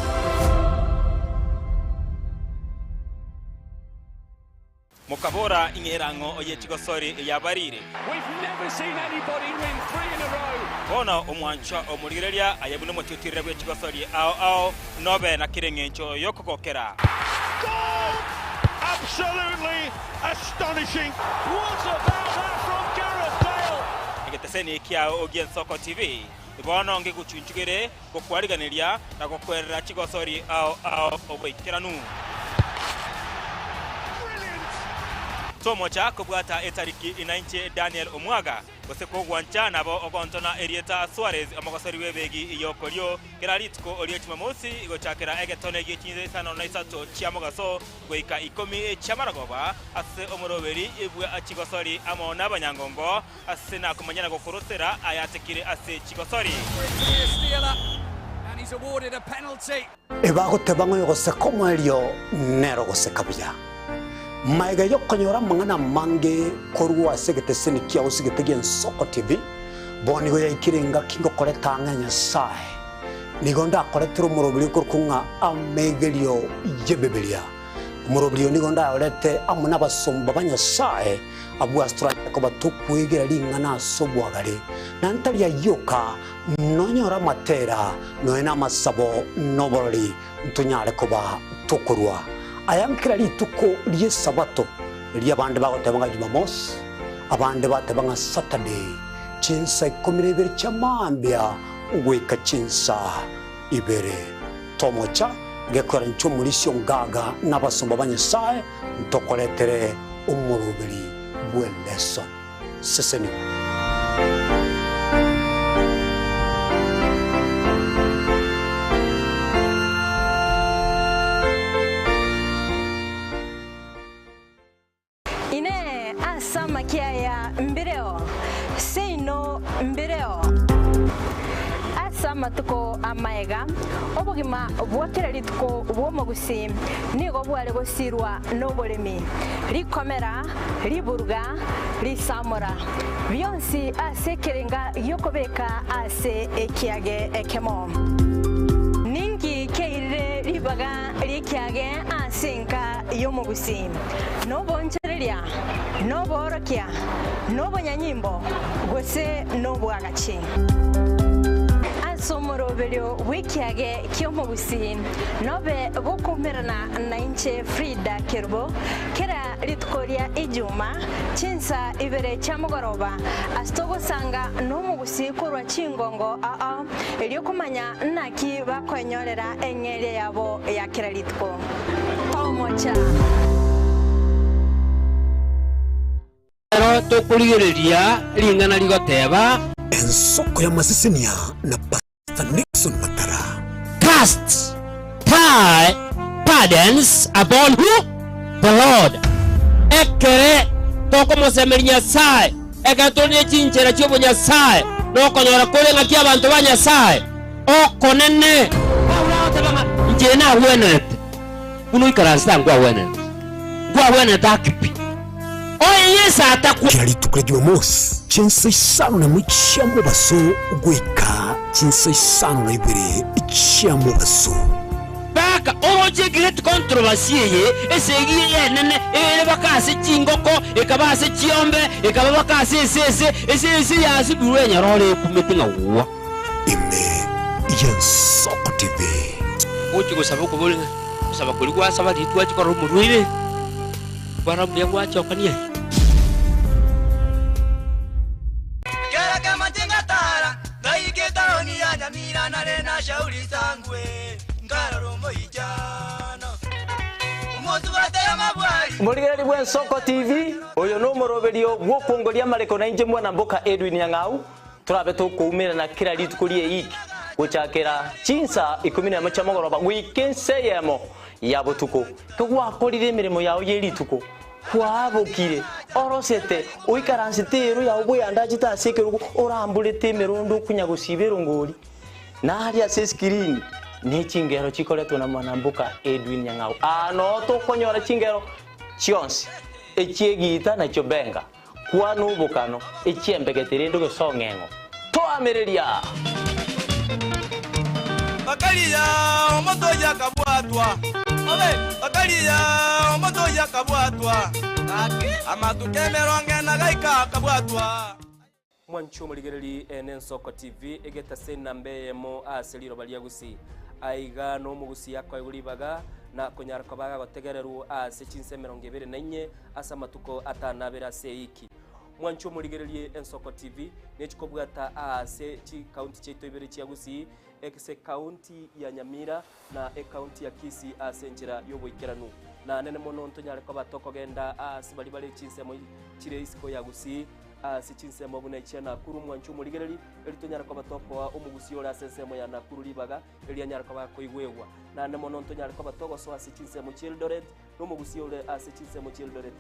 Mokabora, Ing'erang'o ye chigosori yabarire. Bono omwanchwa omorigereria aye buna omotiutirire bwe chigosori ao ao, nobe na kera engencho y'okogokera. Egeteseni kiao gi'Ensoko TV bono ngegochunchugere gokwariganeria na gokwerera chigosori ao ao oboikeranu. Tomocha kobwata etariki inainche Daniel Omwaga, gose kogwancha nabo ogontona erieta Suarez omogosori bw'ebegi y'okorio kera rituko rie Jumamosi gochakera egetone gie chinsa isano na isato chia mogaso goika ikomi chi'amaragoba ase omoroberi bwa chigosori amo nabanyangongo Ase nakomanya na gokorosera ayatekire ase chigosori. Ebagoteba ng'a oyogoseka omoerio nere ogoseka buya. Magega y'okonyora amang'ana amange korwa ase egeteseni kiao sigete gi'Ensoko TV, bono nigo yaikire engaki ngokoreta ang'e Nyasae. Nigo ndakoretere omoroberi okorokwa ng'a Amegerio y'Ebibilia. Omoroberi oyo nigo ndayorete amo nabasomba ba Nyasae, Abwo ase toranyare koba tokwegera ring'ana ase obwagare, na ntari ayio oka, nonyore amatera, nonya namasabo, na oborori, ntonyare koba tokorua aya nkera rituko ri'Esabato, erio abande bagoteba ng'a Jumamosi, Abande bateba ng'a Saturday chinsa ikomi na ibere chia mambia goika chinsa ibere. Tomocha gekogera inche omorisia o Ngaga na abasomba ba Nyasae ntokoretere omoroberi bw'eleson. Sesenigwa. Inee! Ase amakia aya mbireo? Seino mbireo. Ase amatuko amaega, obogima bwa kera rituko bw'omogusii nigo bware gosirwa noboremi, rikomera, riburuga, risamora, bionsi ase ekerenga gi'okobeka ase ekiage ekemo. Ninki kiairire ribaga ri'ekiage ase enka y'omogusii? Nobonchoreria, noboorokia, nobonyanyimbo, gose nobwagachi? Ase omoroberio bw'ekiage ki'omogusii nobe gokoumerana nainche Frida Kerubo kera rituko ria Ijuma chinsa ibere chia mogoroba ase togosanga nomogusii korwa chingongo ao erio komanya naki bakoenyorera eng'eria yabo ya kera rituko. Tomocha. Ekero tokorigereria ring'ana rigoteba. Ensoko y'amasesenia na Pastor Nixon Matara. Cast thy burdens upon who? The Lord. Ekere tokomosemeria Nyasae, ekero tore ne chinchera chi'obonyasae, nokonyora kore ng'aki abanto ba Nyasae okonene. Paulo agoteba ng'a inche nagwenerete buna oikaransete aa nkwagwenerete, nkwagwenerete ake pi. Onye Yeso atakwa. Kera rituko ria Jumamosi, chinsa isano nemo chia mobaso goika chinsa isano na ibere chia mobaso. Baka oroche great controversy eye, esegi eye enene ere baka ase chingoko, ekaba ase chiombe, ekaba baka ase esese, esese yasibirwe enyororo ekumete ng'a gwa. Ime y'Ensoko TV. Gochia gosaba okobori ng'a gosaba koria gwasaba riria twachia korora omorwaire, kwarora mbuya gwachokania aye. Kera kemache ngatara, ngaika etaoni ya Nyamira nare na Shauri Sangwe, nkarora omoichano. Omosubati amabwari. Morigereria bw'Ensoko TV, oyo nomoroberio bw'okwongoria amareko nainche mwana mboka Edwin Nyang'au. Torabe tokoumerana kera rituko ri'eiki, gochakera chinsa ikomi nemo chia mogoroba goika ensa eyemo ya botuko. Kegwakorire emeremo yao ye rituko, kwabokire, orosete, oikaransete eero yao bweyandachete ase ekerogo, oramborete emerondo okunya gosiba erongori, na aria ase esikirini ne chingero chikoretwa na mwanamboka Edwin Nyang'au. Aa noo tokonyora chingero chionsi, echi'egiita na chiobenga. Kwana obokano, echiembegete rende gose ong'eng'o. Toamereria! Bakaria omonto oyio akabwatwa, bakaria omonto oyio akabwatwa, amatuko emerongo ena gaika akabwatwa. Mwanche omorigereri ene Ensoko TV egetase enamba eyemo ase riroba ria Gusii. Aiga nomogusii akoegwa ribaga na konyara koba agotegererwa ase chinsa 24 ase amatuko atanabere ase eiki. Mwanche omorigererie Ensoko TV nechikobwata aase chikaunti chiaito ibere chia Gusii, ase ekaunti ya Nyamira na ekaunti ya Kisii ase enchera y'oboikeranu. Na nene mono ntonyare koba tokogenda aase baria bare chinsemo chire isiko ya Gusii ase chinsemo buna echia Nakuru. Mwanche omorigereri, eri tonyare koba tokoa omogusii ore ase ensemo ya Nakuru ribaga erio anyare koba akoigwegwa. Naende mono ntonyare koba togosoa ase chinsemo chi'Eldoret, na omogusia ore ase chinsemo chi'Eldoret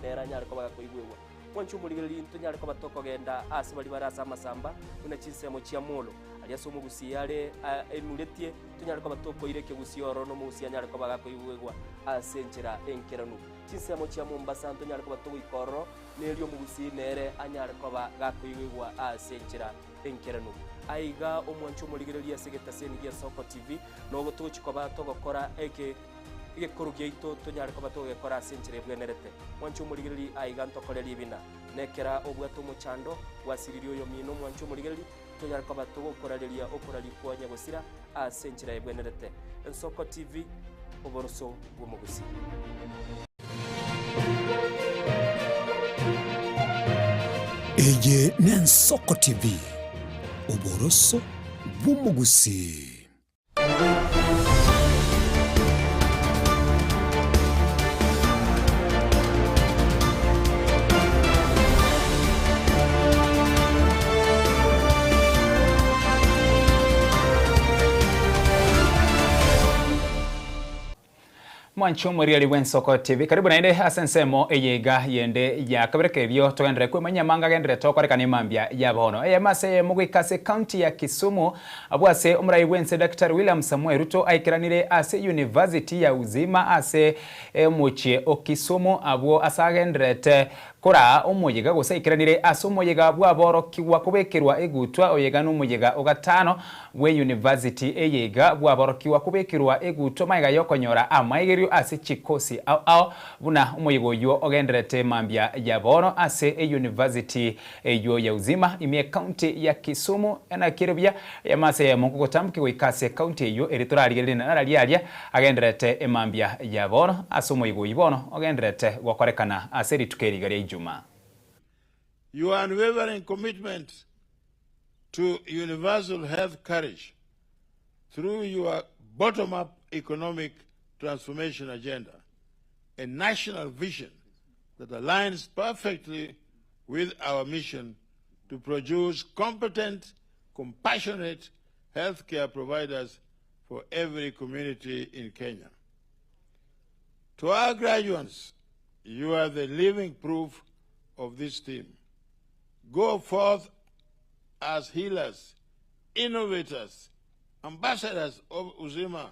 nere anyare koba gakoigwegwa. Mwanche omorigereria ntonyare koba tokogenda ase baria bare ase amasamba, buna chinsemo chia Molo, aria ase omogusia are enuretie, tonyare koba tokoira ekegusia ororo na omogusia anyare koba gakoigwegwa ase enchera enkeranu. Chinsemo chia Mombasa ntonyare koba togoika ororo, na erio omogusia nere anyare koba gakoigwegwa ase enchera enkeranu. Aiga omwanche omorigereria ase egetaseni gia Soko TV, nogo togochia koba togokora eke. Egekoro giaito tonyare koba togegekora ase enchera ebwenerete. Mwanche omorigereri aiga ntokore ribina. Nekera obwate omochando, gwasiririe oyomino mwanche omorigereri, tonyare koba togokorareria okoraria kwa nyagosira ase enchera ebwenerete. Ensoko TV, oboroso bw'omogusii. Eye n'Ensoko TV, oboroso bw'omogusii. Mwanche omoriari bw'ensoko TV. Karibu naende ase ensemo eye iga yende ya kabere kerio togenderere kwemanyia amanga agenderete gokorekana emambia ya bono. Eyemo ase eyemo goika ase county ya Kisumu abwo ase omorai bw'ense Daktari William Samoei Ruto aikeranire ase University ya Uzima ase omochie o Kisumu abwo ase agenderete Koraa omoyega gose aikeranire ase omoyega bw'aborokigwa kobekerwa egutwa, oyega nomoyega o gatano bw'eyunivasiti eye iga bw'aborokigwa kobekerwa egutwa magega y'okonyora amaegerio ase chikosi ao ao buna omoyega oyio ogendererete mambia ya bono ase eyunivasiti eyio ya Uzima ime ekaunti ya Kisumu. Naki ere buya eyemo ase eyemo nkogotambokia goika ase ekaunti eyio erio torarigererie nararia aria agendererete emambia ya bono ase omoigo oyio bono ogendererete gokorekana ase rituko eri iga ria Ijumaa. Your unwavering commitment to universal health coverage through your bottom-up economic transformation agenda, a national vision that aligns perfectly with our mission to produce competent, compassionate healthcare providers for every community in Kenya. To our graduates, you are the living proof of this theme. Go forth as healers, innovators, ambassadors of Uzima.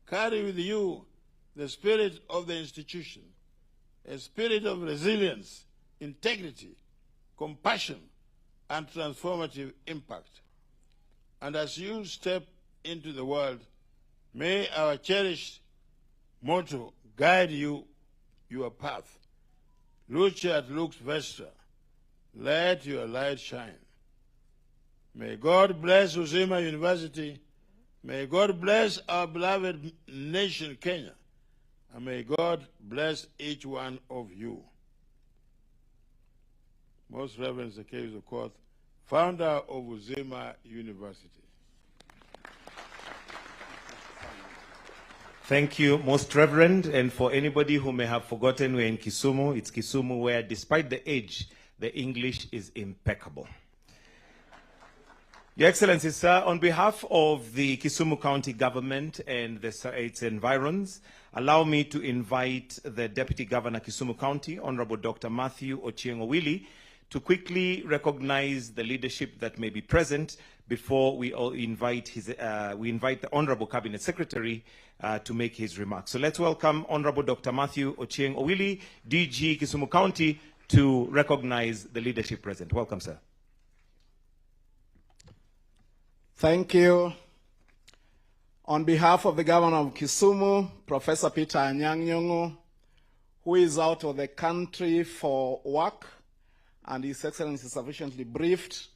Carry with you the spirit of the institution, a spirit of resilience, integrity, compassion, and transformative impact. And as you step into the world, may our cherished motto guide you your path. Luceat lux vestra. Let your light shine. May God bless Uzima University. May God bless our beloved nation, Kenya. And may God bless each one of you. Most Reverend Zacchaeus Okoth, founder of Uzima University. Thank you, Most Reverend. And for anybody who may have forgotten, we're in Kisumu. It's Kisumu where, despite the age, the English is impeccable. Your Excellency, sir, on behalf of the Kisumu County Government and the, its environs, allow me to invite the Deputy Governor, Kisumu County, Honorable Dr. Matthew Ochieng Owili, to quickly recognize the leadership that may be present before we all invite his, we invite the Honorable Cabinet Secretary to make his remarks. So let's welcome Honorable Dr. Matthew Ochieng Owili, DG Kisumu County, to recognize the leadership present. Welcome, sir. Thank you. On behalf of the governor of Kisumu, Professor Peter Anyang' Nyong'o, who is out of the country for work, and His Excellency is sufficiently briefed,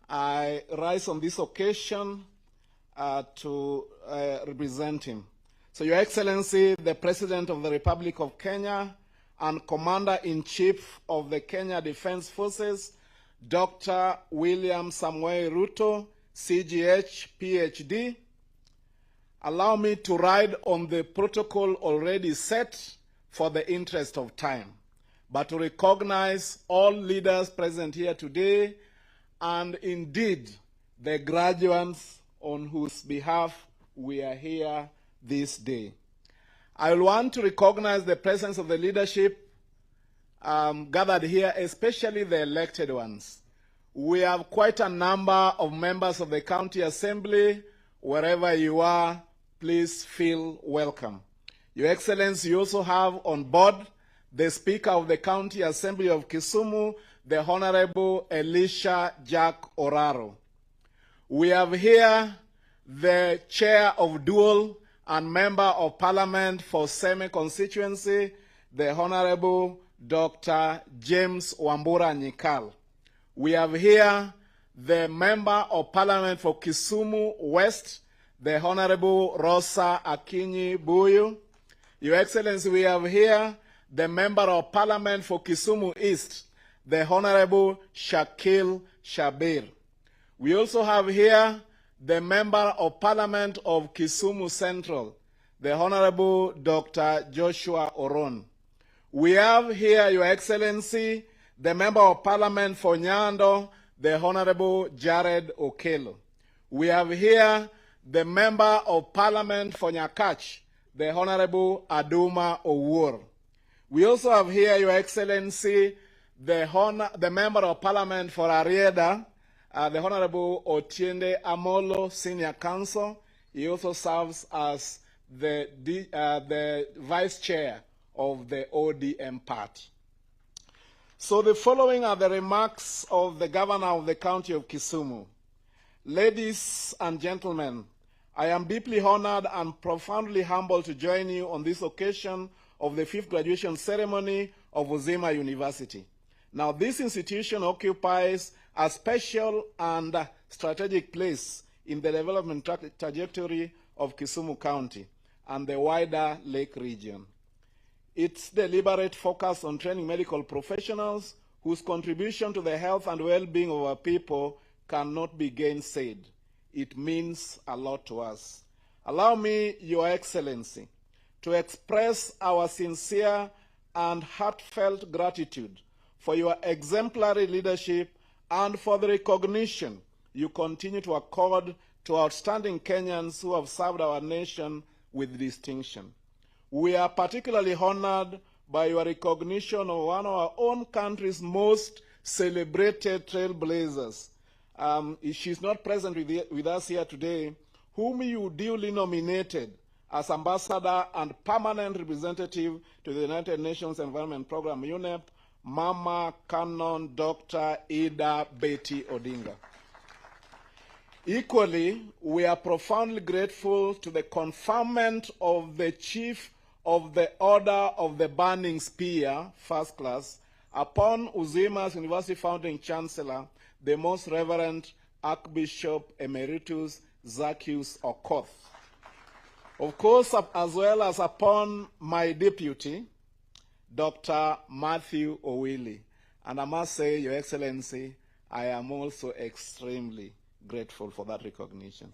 I rise on this occasion to represent him. So, Your Excellency, the President of the Republic of Kenya and Commander-in-Chief of the Kenya Defense Forces, Dr. William Samoei Ruto, CGH, PhD, allow me to ride on the protocol already set for the interest of time, but to recognize all leaders present here today and indeed the graduates on whose behalf we are here this day. I will want to recognize the presence of the leadership gathered here, especially the elected ones. We have quite a number of members of the County Assembly. Wherever you are, please feel welcome. Your Excellency, you also have on board the Speaker of the County Assembly of Kisumu, the Honorable Elisha Jack Oraro. We have here the Chair of Dual and Member of Parliament for Seme Constituency, the Honorable Dr. James Wambura Nyikal. We have here the Member of Parliament for Kisumu West, the Honorable Rosa Akinyi Buyu. Your Excellency, we have here the Member of Parliament for Kisumu East, the Honorable Shakil Shabir. We also have here the Member of Parliament of Kisumu Central, the Honorable Dr. Joshua Oron. We have here, Your Excellency, the Member of Parliament for Nyando, the Honorable Jared Okello. We have here the Member of Parliament for Nyakach, the Honorable Aduma Owuor. We also have here, Your Excellency, the, Hon- the Member of Parliament for Arieda, the Honorable Otiende Amolo, Senior Counsel. He also serves as the, D, the Vice Chair of the ODM party. So the following are the remarks of the Governor of the County of Kisumu. Ladies and gentlemen, I am deeply honored and profoundly humbled to join you on this occasion of the fifth graduation ceremony of Uzima University. Now, this institution occupies a special and strategic place in the development tra trajectory of Kisumu County and the wider lake region. Its deliberate focus on training medical professionals whose contribution to the health and well-being of our people cannot be gainsaid. It means a lot to us. Allow me, Your Excellency, to express our sincere and heartfelt gratitude for your exemplary leadership and for the recognition you continue to accord to outstanding Kenyans who have served our nation with distinction. We are particularly honored by your recognition of one of our own country's most celebrated trailblazers. She's not present with, the, with us here today, whom you duly nominated as ambassador and permanent representative to the United Nations Environment Program, UNEP, Mama Canon Dr. Ida Betty Odinga. Equally, we are profoundly grateful to the conferment of the Chief of the Order of the Burning Spear, First Class, upon Uzima's University Founding Chancellor, the Most Reverend Archbishop Emeritus Zaccheus Okoth. Of course, as well as upon my deputy, Dr. Matthew Owili. And I must say, Your Excellency, I am also extremely grateful for that recognition.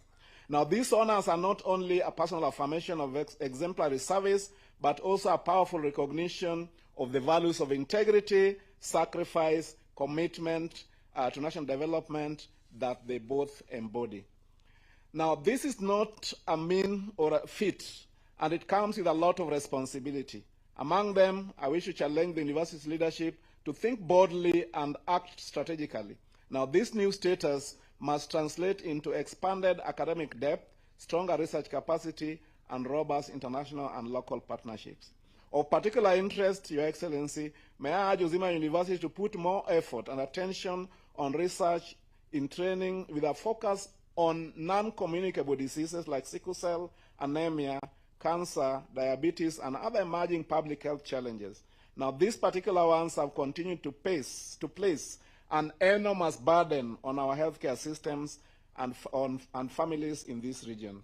Now, these honors are not only a personal affirmation of exemplary service, but also a powerful recognition of the values of integrity, sacrifice, commitment to national development that they both embody. Now, this is not a mean or a feat, and it comes with a lot of responsibility. Among them, I wish to challenge the university's leadership to think boldly and act strategically. Now, this new status must translate into expanded academic depth, stronger research capacity, and robust international and local partnerships. Of particular interest, Your Excellency, may I urge Uzima University to put more effort and attention on research in training with a focus on non-communicable diseases like sickle cell, anemia, cancer, diabetes, and other emerging public health challenges. Now, these particular ones have continued to, pace, to place an enormous burden on our healthcare systems and, on, and families in this region.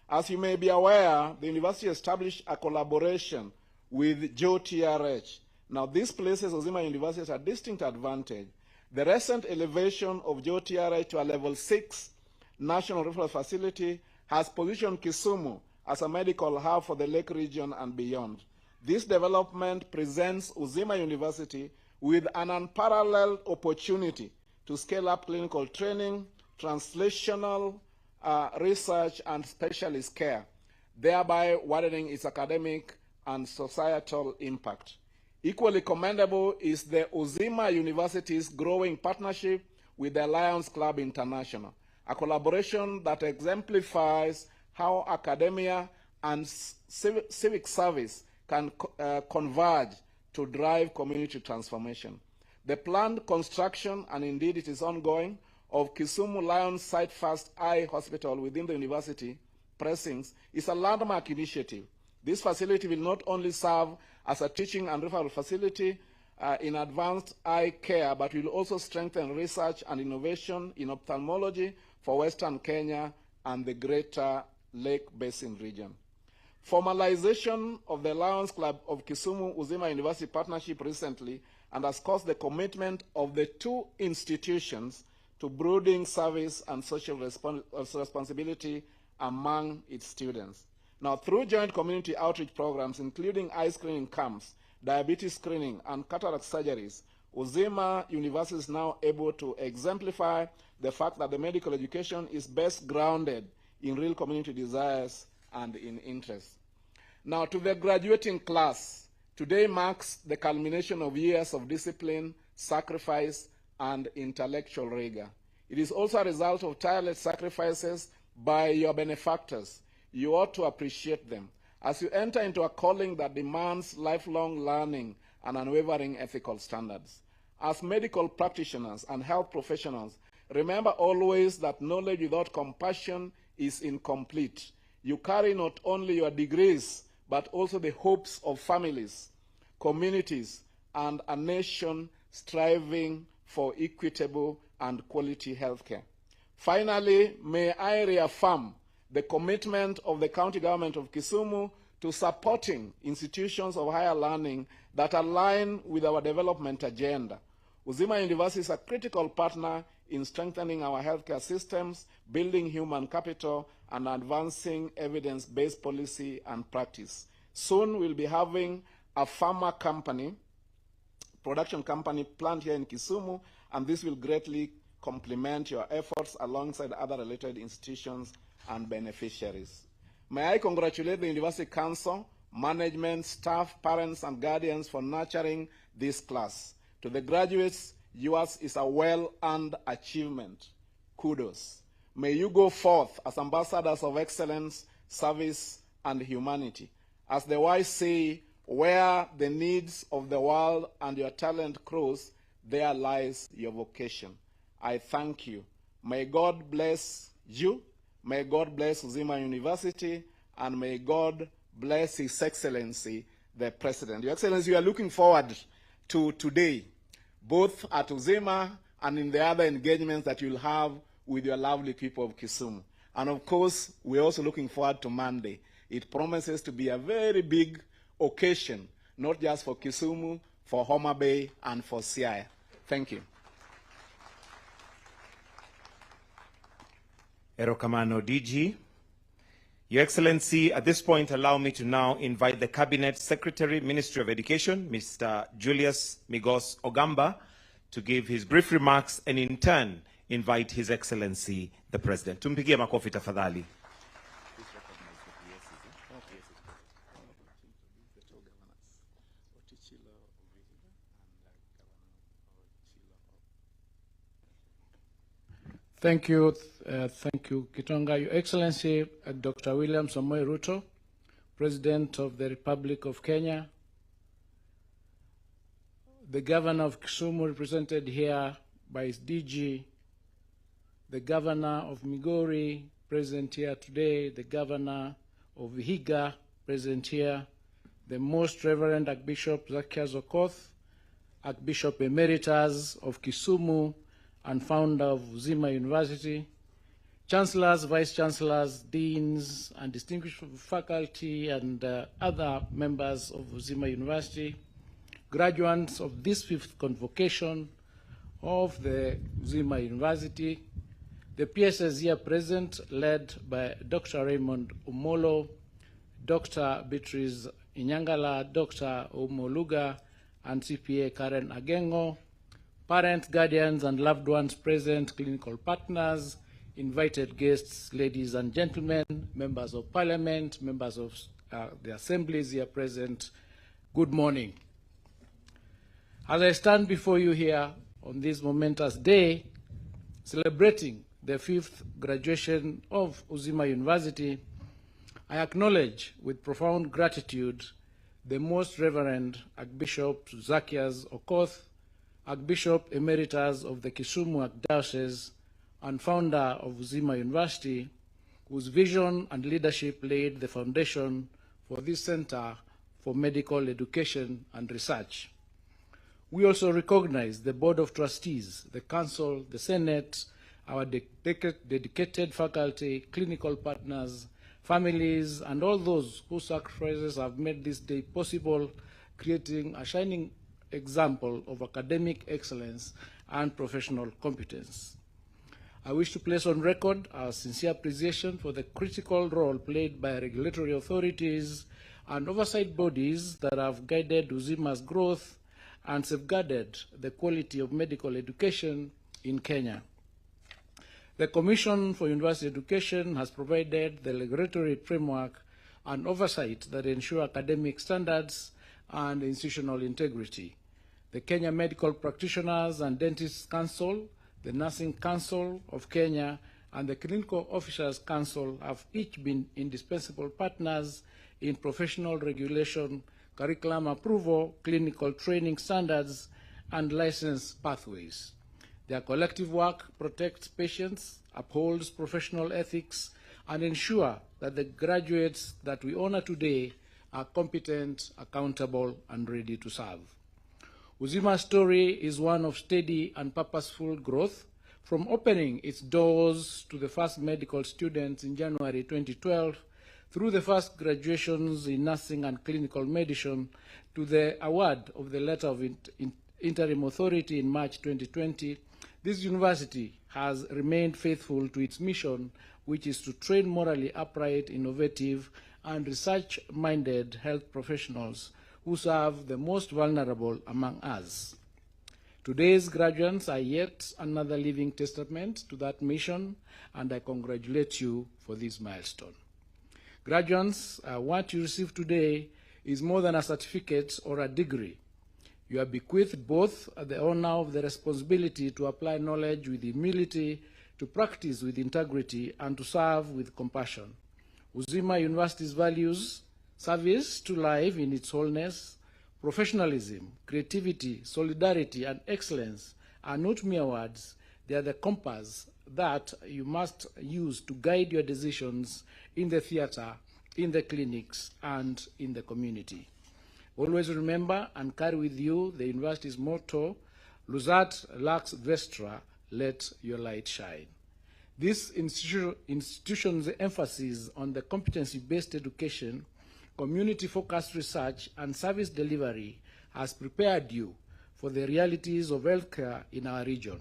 As you may be aware, the university established a collaboration with JOTRH. Now, this places Uzima University at a distinct advantage. The recent elevation of JOTRH to a level 6 national referral facility has positioned Kisumu as a medical hub for the Lake region and beyond. This development presents Uzima University with an unparalleled opportunity to scale up clinical training, translational research, and specialist care, thereby widening its academic and societal impact. Equally commendable is the Uzima University's growing partnership with the Lions Club International, a collaboration that exemplifies how academia and civic service can converge to drive community transformation. The planned construction, and indeed it is ongoing, of Kisumu Lions Site First Eye Hospital within the university precincts is a landmark initiative. This facility will not only serve as a teaching and referral facility in advanced eye care, but will also strengthen research and innovation in ophthalmology for Western Kenya and the Greater Lake Basin region. Formalization of the Lions Club of Kisumu Uzima University partnership recently underscores the commitment of the two institutions to brooding service and social responsibility among its students. Now, through joint community outreach programs, including eye screening camps, diabetes screening, and cataract surgeries, Uzima University is now able to exemplify the fact that the medical education is best grounded in real community desires and in interests. Now, to the graduating class, today marks the culmination of years of discipline, sacrifice, and intellectual rigor. It is also a result of tireless sacrifices by your benefactors. You ought to appreciate them. As you enter into a calling that demands lifelong learning and unwavering ethical standards. As medical practitioners and health professionals, remember always that knowledge without compassion is incomplete. You carry not only your degrees, but also the hopes of families, communities, and a nation striving for equitable and quality healthcare. Finally, may I reaffirm the commitment of the county government of Kisumu to supporting institutions of higher learning that align with our development agenda. Uzima University is a critical partner in strengthening our healthcare systems, building human capital, and advancing evidence-based policy and practice. Soon we'll be having a pharma company, production company plant here in Kisumu, and this will greatly complement your efforts alongside other related institutions and beneficiaries. May I congratulate the University Council, management, staff, parents, and guardians for nurturing this class. To the graduates, yours is a well-earned achievement. Kudos. May you go forth as ambassadors of excellence, service, and humanity. As the wise say, where the needs of the world and your talent cross, there lies your vocation. I thank you. May God bless you. May God bless Uzima University, and may God bless His Excellency, the President. Your Excellency, we are looking forward to today, both at Uzima and in the other engagements that you'll have with your lovely people of Kisumu. And of course, we're also looking forward to Monday. It promises to be a very big occasion, not just for Kisumu, for Homa Bay, and for Siaya. Thank you. Erokamano DG. Your Excellency, at this point, allow me to now invite the Cabinet Secretary, Ministry of Education, Mr. Julius Migos Ogamba, to give his brief remarks and in turn invite His Excellency the President. Tumpigie makofi tafadhali. Thank you, thank you, Kitonga. Your Excellency, Dr. William Samoei Ruto, President of the Republic of Kenya, the Governor of Kisumu, represented here by his DG, the Governor of Migori, present here today, the Governor of Vihiga, present here, the Most Reverend Archbishop Zaccheaus Okoth, Archbishop Emeritus of Kisumu and founder of Uzima University, chancellors, vice chancellors, deans, and distinguished faculty and other members of Uzima University, graduates of this fifth convocation of the Uzima University, the PSS here present, led by Dr. Raymond Umolo, Dr. Beatrice Inyangala, Dr. Omoluga, and CPA Karen Agengo, parents, guardians, and loved ones present, clinical partners, invited guests, ladies and gentlemen, members of parliament, members of the assemblies here present, good morning. As I stand before you here on this momentous day, celebrating the fifth graduation of Uzima University, I acknowledge with profound gratitude the Most Reverend Archbishop Zaccheaus Okoth, Archbishop Emeritus of the Kisumu Archdiocese and founder of Uzima University, whose vision and leadership laid the foundation for this center for medical education and research. We also recognize the Board of Trustees, the Council, the Senate, our dedicated faculty, clinical partners, families, and all those whose sacrifices have made this day possible, creating a shining example of academic excellence and professional competence. I wish to place on record our sincere appreciation for the critical role played by regulatory authorities and oversight bodies that have guided Uzima's growth and safeguarded the quality of medical education in Kenya. The Commission for University Education has provided the regulatory framework and oversight that ensure academic standards and institutional integrity. The Kenya Medical Practitioners and Dentists Council, the Nursing Council of Kenya, and the Clinical Officers Council have each been indispensable partners in professional regulation, curriculum approval, clinical training standards, and license pathways. Their collective work protects patients, upholds professional ethics, and ensure that the graduates that we honor today are competent, accountable, and ready to serve. Uzima's story is one of steady and purposeful growth, from opening its doors to the first medical students in January 2012, through the first graduations in nursing and clinical medicine, to the award of the letter of interim authority in March 2020, this university has remained faithful to its mission, which is to train morally upright, innovative, and research-minded health professionals who serve the most vulnerable among us. Today's graduates are yet another living testament to that mission, and I congratulate you for this milestone. Graduates, what you receive today is more than a certificate or a degree. You are bequeathed both the honor of the responsibility to apply knowledge with humility, to practice with integrity, and to serve with compassion. Uzima University's values, service to life in its wholeness, professionalism, creativity, solidarity, and excellence are not mere words. They are the compass that you must use to guide your decisions in the theater, in the clinics, and in the community. Always remember and carry with you the university's motto, Lusat Lux Vestra, let your light shine. This institution's emphasis on the competency-based education, community-focused research, and service delivery has prepared you for the realities of healthcare in our region.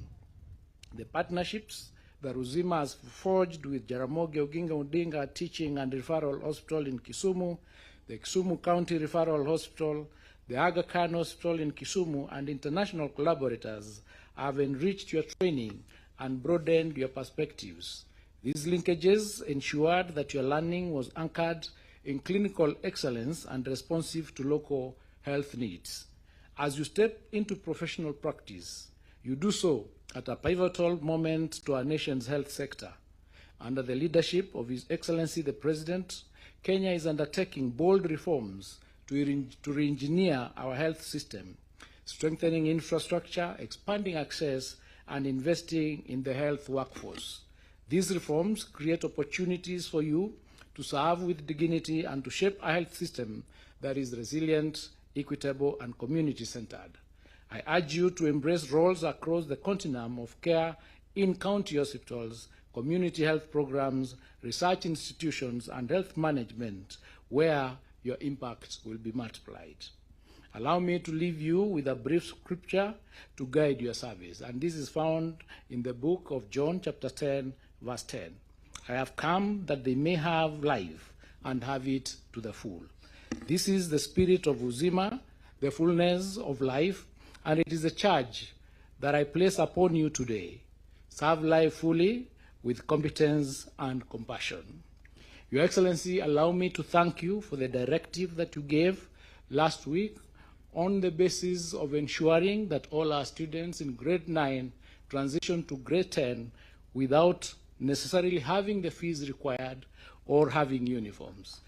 The partnerships that Uzima has forged with Jaramogi Oginga Odinga Teaching and Referral Hospital in Kisumu, the Kisumu County Referral Hospital, the Aga Khan Hospital in Kisumu, and international collaborators have enriched your training and broadened your perspectives. These linkages ensured that your learning was anchored in clinical excellence and responsive to local health needs. As you step into professional practice, you do so at a pivotal moment to our nation's health sector. Under the leadership of His Excellency the President, Kenya is undertaking bold reforms to re-engineer our health system, strengthening infrastructure, expanding access, and investing in the health workforce. These reforms create opportunities for you to serve with dignity and to shape a health system that is resilient, equitable, and community-centered. I urge you to embrace roles across the continuum of care in county hospitals, community health programs, research institutions, and health management, where your impact will be multiplied. Allow me to leave you with a brief scripture to guide your service, and this is found in the book of John, chapter 10, verse 10. I have come that they may have life and have it to the full. This is the spirit of Uzima, the fullness of life, and it is a charge that I place upon you today. Serve life fully with competence and compassion. Your Excellency, allow me to thank you for the directive that you gave last week on the basis of ensuring that all our students in grade 9 transition to grade 10 without necessarily having the fees required or having uniforms.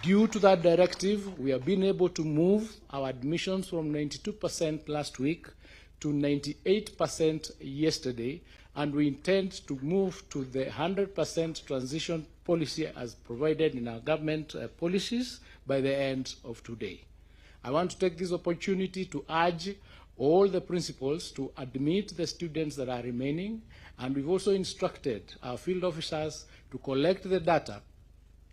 Due to that directive, we have been able to move our admissions from 92% last week to 98% yesterday, and we intend to move to the 100% transition policy as provided in our government policies by the end of today. I want to take this opportunity to urge all the principals to admit the students that are remaining, and we've also instructed our field officers to collect the data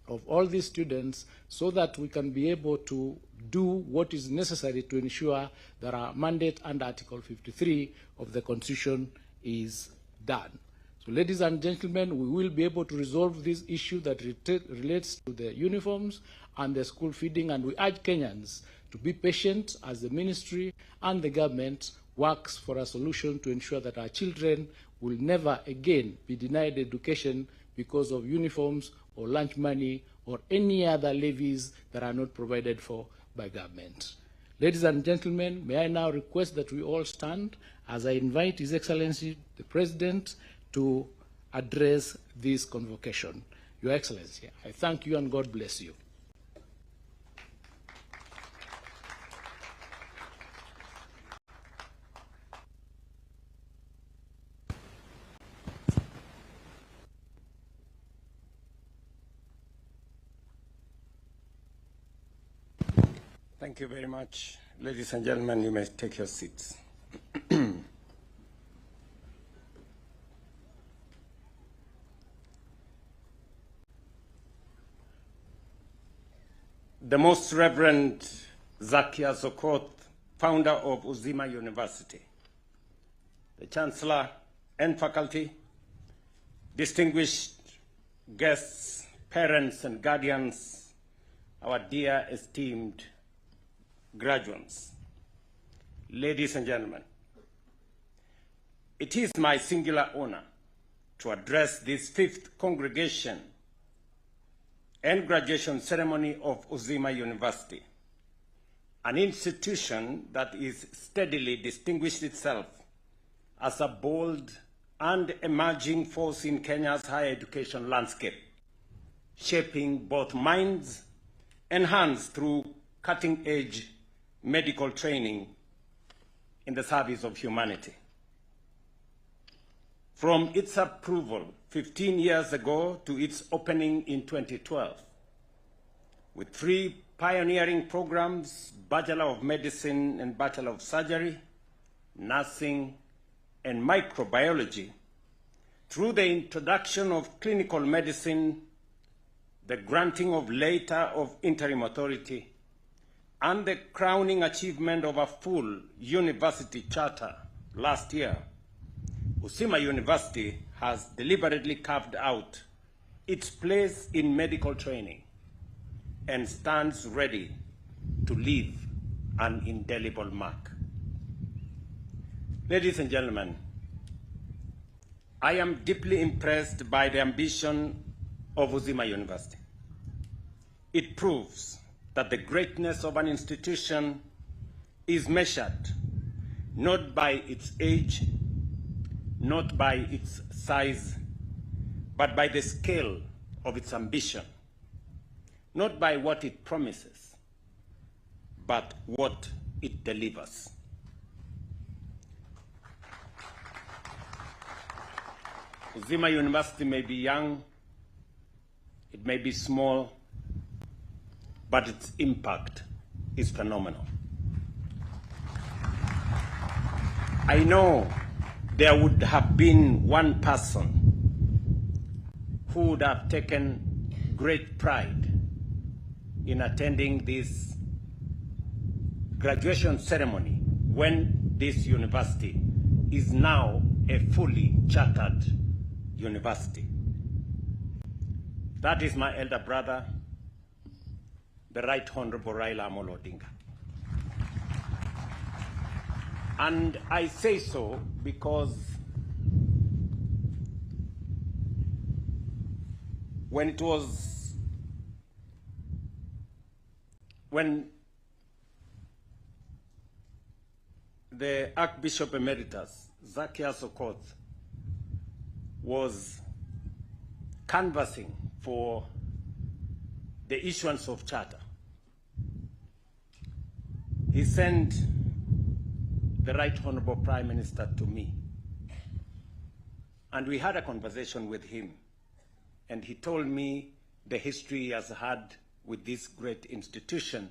of all these students so that we can be able to do what is necessary to ensure that our mandate under Article 53 of the Constitution is done. So, ladies and gentlemen, we will be able to resolve this issue that relates to the uniforms and the school feeding, and we urge Kenyans to be patient as the ministry and the government works for a solution to ensure that our children will never again be denied education because of uniforms or lunch money or any other levies that are not provided for by government. Ladies and gentlemen, may I now request that we all stand as I invite His Excellency the President to address this convocation. Your Excellency, I thank you and God bless you. Thank you very much. Ladies and gentlemen, you may take your seats. The Most Reverend Zacchaeus Okoth, founder of Uzima University, the Chancellor and faculty, distinguished guests, parents and guardians, our dear esteemed graduates, ladies and gentlemen, it is my singular honor to address this fifth congregation and graduation ceremony of Uzima University, an institution that is steadily distinguished itself as a bold and emerging force in Kenya's higher education landscape, shaping both minds and hands through cutting-edge medical training in the service of humanity. From its approval 15 years ago to its opening in 2012, with three pioneering programs, Bachelor of Medicine and Bachelor of Surgery, Nursing, and Microbiology, through the introduction of clinical medicine, the granting of later of interim authority, and the crowning achievement of a full university charter last year, Uzima University has deliberately carved out its place in medical training and stands ready to leave an indelible mark. Ladies and gentlemen, I am deeply impressed by the ambition of Uzima University. It proves that the greatness of an institution is measured not by its age, not by its size, but by the scale of its ambition, not by what it promises, but what it delivers. Uzima University may be young, it may be small, but its impact is phenomenal. I know there would have been one person who would have taken great pride in attending this graduation ceremony when this university is now a fully chartered university. That is my elder brother, the Right Honorable Raila Amolo Odinga. And I say so because when it was, when the Archbishop Emeritus, Zacchaeus Okoth, was canvassing for the issuance of charter, he sent the Right Honorable Prime Minister to me. And we had a conversation with him. And he told me the history he has had with this great institution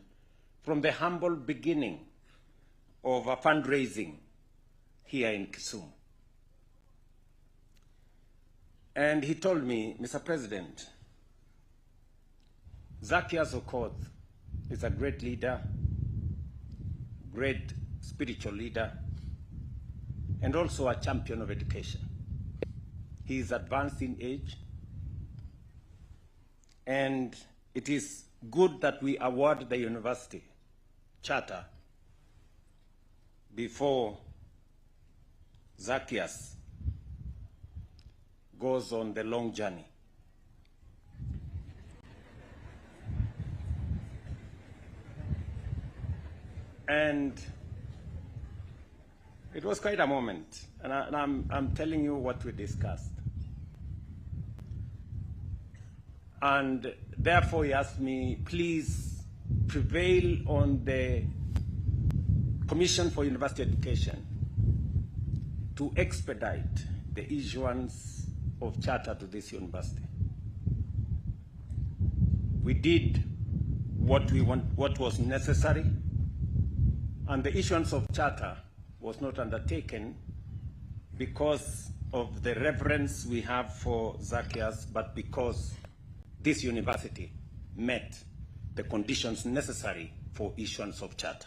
from the humble beginning of a fundraising here in Kisumu. And he told me, Mr. President, Zacchaeus Okoth is a great leader. great spiritual leader, and also a champion of education. He is advanced in age, and it is good that we award the university charter before Zacchaeus goes on the long journey. And it was quite a moment. And, I, am I'm telling you what we discussed. And therefore, he asked me, please prevail on the Commission for University Education to expedite the issuance of charter to this university. We did what, we want, what was necessary, and the issuance of charter was not undertaken because of the reverence we have for Zacchaeus, but because this university met the conditions necessary for issuance of charter.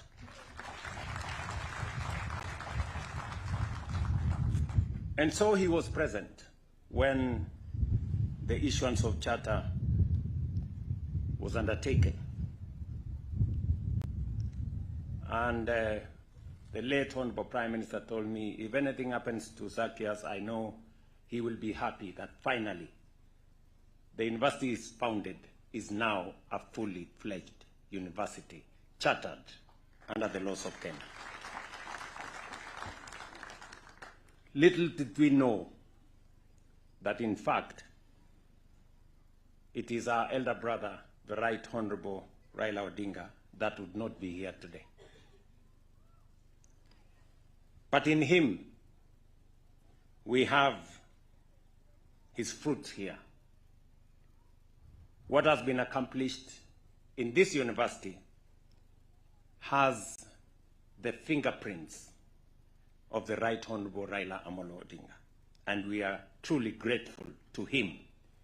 And so he was present when the issuance of charter was undertaken. And uh, the late Honorable Prime Minister told me, if anything happens to Zacchaeus, I know he will be happy that finally the university is founded is now a fully fledged university, chartered under the laws of Kenya. Little did we know that in fact it is our elder brother, the Right Honorable Raila Odinga, that would not be here today. But in him, we have his fruits here. What has been accomplished in this university has the fingerprints of the Right Honorable Raila Amolo Odinga. And we are truly grateful to him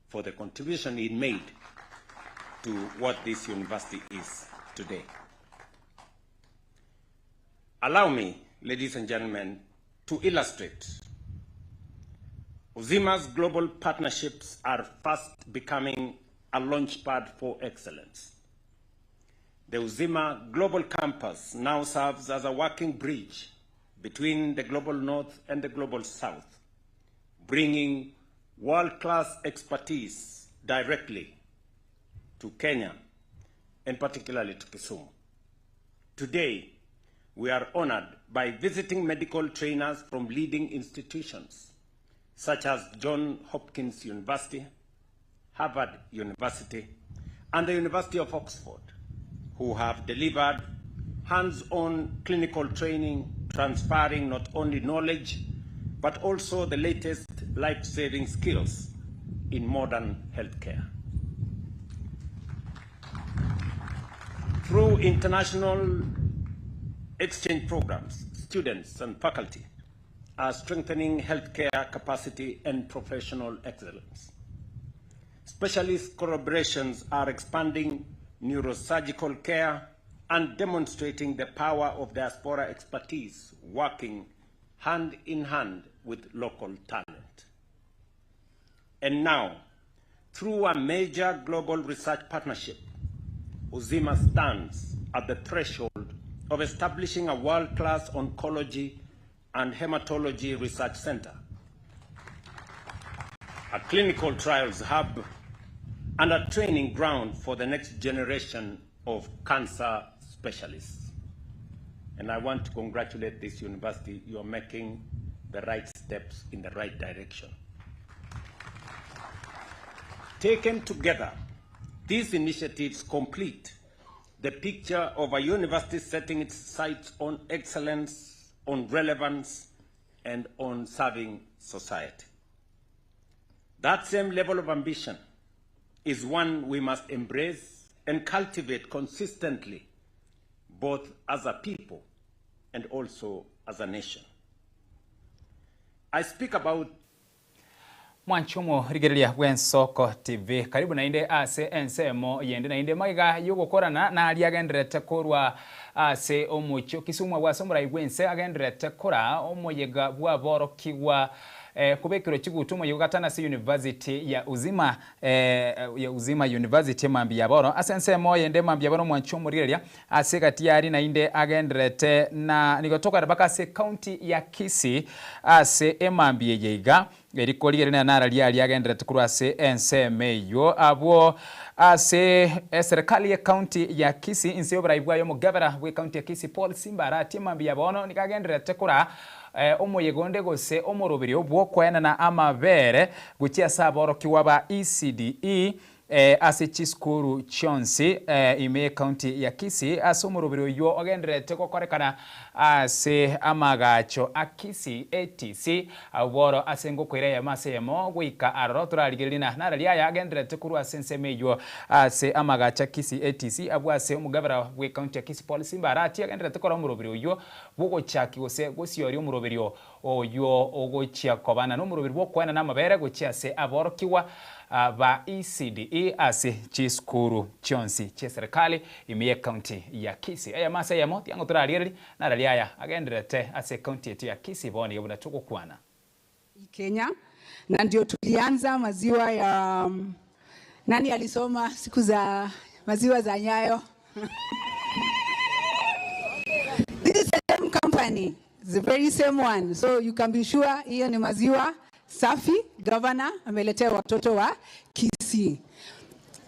for the contribution he made to what this university is today. Allow me, ladies and gentlemen, to illustrate. Uzima's global partnerships are fast becoming a launchpad for excellence. The Uzima Global Campus now serves as a working bridge between the global north and the global south, bringing world-class expertise directly to Kenya and particularly to Kisumu. Today, we are honored by visiting medical trainers from leading institutions such as John Hopkins University, Harvard University, and the University of Oxford, who have delivered hands-on clinical training, transferring not only knowledge, but also the latest life-saving skills in modern healthcare. Through international exchange programs, students and faculty are strengthening healthcare capacity and professional excellence. Specialist collaborations are expanding neurosurgical care and demonstrating the power of diaspora expertise working hand in hand with local talent. And now, through a major global research partnership, Uzima stands at the threshold of establishing a world-class oncology and hematology research center, a clinical trials hub, and a training ground for the next generation of cancer specialists. And I want to congratulate this university. You are making the right steps in the right direction. Taken together, these initiatives complete the picture of a university setting its sights on excellence, on relevance, and on serving society. That same level of ambition is one we must embrace and cultivate consistently, both as a people and also as a nation. I speak about Mwanchumo rigereria bw'ensoko TV karibu nainde ase ensemo yende nainde maiga yogokorana na ariagenderete korwa Ase omochie o Kisumu agwo ase omorai bw'ense agendererete koraa omoyega bw'aborokigwa kobekerwa chigutu omoyega o gatano ase University ya Uzima ya Uzima University emambia ya bono. Ase ensemo eyende emambia ya bono omwanchi omorigereria ase egati yaria naende agendererete na nigo tokogenda mpaka ase ecounty ya Kisii ase emambia eye iga. Eriko riria nara riaria agendererete korwa ase ensemo eyio. Abwo ase eserekari y'ecounty ya Kisii inse y'oborai bwaye omogabera bw'ecounty ya Kisii Paul Simba Arati mambia bono nigo agendererete koraa omoyega onde gose omoroberio bw'okoenana amabere gochia ase aborokigwa ba ECDE Ase chisukuru chionsi ime y'ecounty ya Kisii ase omoroberi oyio ogendererete gokorekana ase amagacho a Kisii ATC abwo boro ase ngokoira eyemo ase eyemo goika aroro torarigererie na narari aya agendererete korwa ase ensemo eyio ase amagacho a Kisii ATC abwo ase omogabera bw'ecounty ya Kisii Paul Simba Arati agendererete kora omoroberi oyio bwogochaki gose gosioria omoroberio oyio ogochia kobana nomoroberi bw'okoenana amabere gochia ase aborokigwa ba ECDE ase chisukuru chionsi chi'eserekari ime y'ecounty ya Kisii. Eyemo ase eyemo tiango torarigererie narari aya agendererete ase ecounty yaito ya Kisii bono iga buna togokwana. Kenya na ndio tulianza maziwa ya nani alisoma siku za maziwa za Nyayo This is the same company, the very same one. So you can be sure hiyo ni maziwa safi governor ameletea watoto wa Kisii.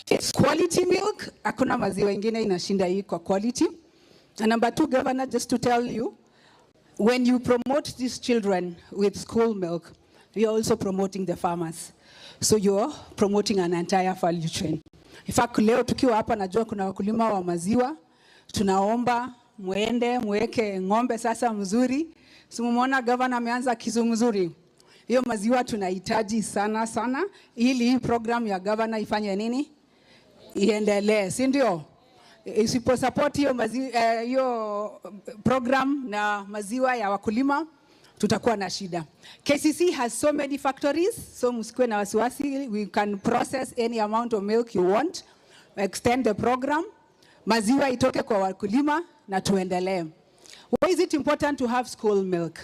It's quality milk, hakuna maziwa ingine inashinda hii kwa quality. And number two, governor, just to tell you, when you promote these children with school milk, you're also promoting the farmers. So you're promoting an entire value chain. In fact, leo tukiwa hapa najua kuna wakulima wa maziwa, tunaomba muende muweke ng'ombe sasa mzuri. Si mumeona governor ameanza kizu mzuri. Hiyo maziwa tunahitaji sana sana ili hii program ya governor ifanye nini? Iendelee, si ndio? Isipo support hiyo hiyo program na maziwa ya wakulima tutakuwa na shida. KCC has so many factories, so msikuwe na wasiwasi, we can process any amount of milk you want, extend the program, maziwa itoke kwa wakulima na tuendelee. Why is it important to have school milk?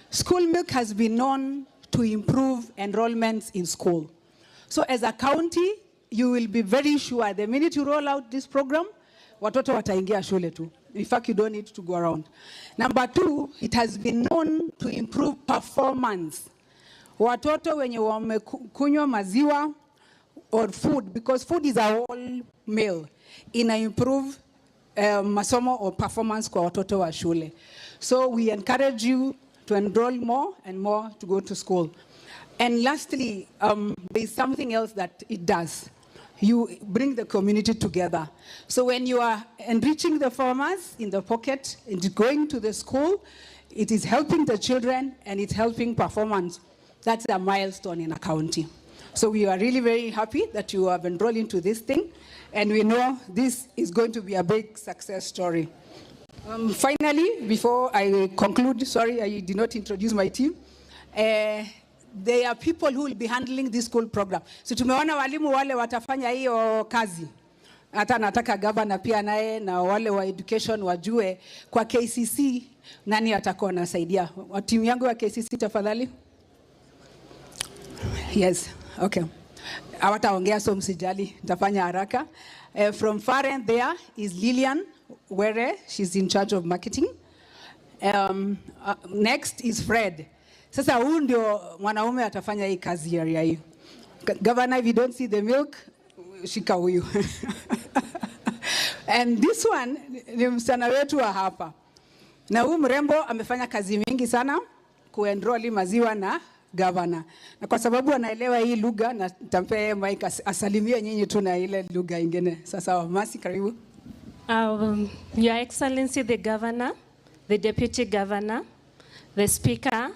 School milk has been known to improve enrollments in school. So as a county, you will be very sure the minute you roll out this program, watoto wataingia shule tu. In fact, you don't need to go around. Number two, it has been known to improve performance. Watoto wenye wamekunywa maziwa or food, because food is a whole meal, ina improve masomo or performance kwa watoto wa shule. So we encourage you to enroll more and more to go to school. And lastly, there is something else that it does. You bring the community together. So when you are enriching the farmers in the pocket and going to the school, it is helping the children and it's helping performance. That's a milestone in a county. So we are really very happy that you have enrolled into this thing, and we know this is going to be a big success story. Finally, before I conclude, sorry, I did not introduce my team. There are people who will be handling this school program. So tumeona walimu wale watafanya hiyo kazi. Hata nataka governor pia naye na wale wa education wajue kwa KCC nani atakuwa anasaidia. Timu yangu ya KCC tafadhali. Yes, okay. Hawataongea so msijali, nitafanya haraka. From far end there is Lilian Were, she's in charge of marketing. Next is Fred. Sasa huyu ndio mwanaume atafanya hii kazi area hii. Governor, if you don't see the milk, shika huyu. And this one ni msichana wetu wa hapa. Na huyu mrembo amefanya kazi mingi sana kuenroll maziwa na governor. Na kwa sababu anaelewa hii lugha, na nitampea mic asalimie nyinyi tu na ile lugha ingine. Sasa Masi, karibu. Your Excellency the Governor, the Deputy Governor, the Speaker,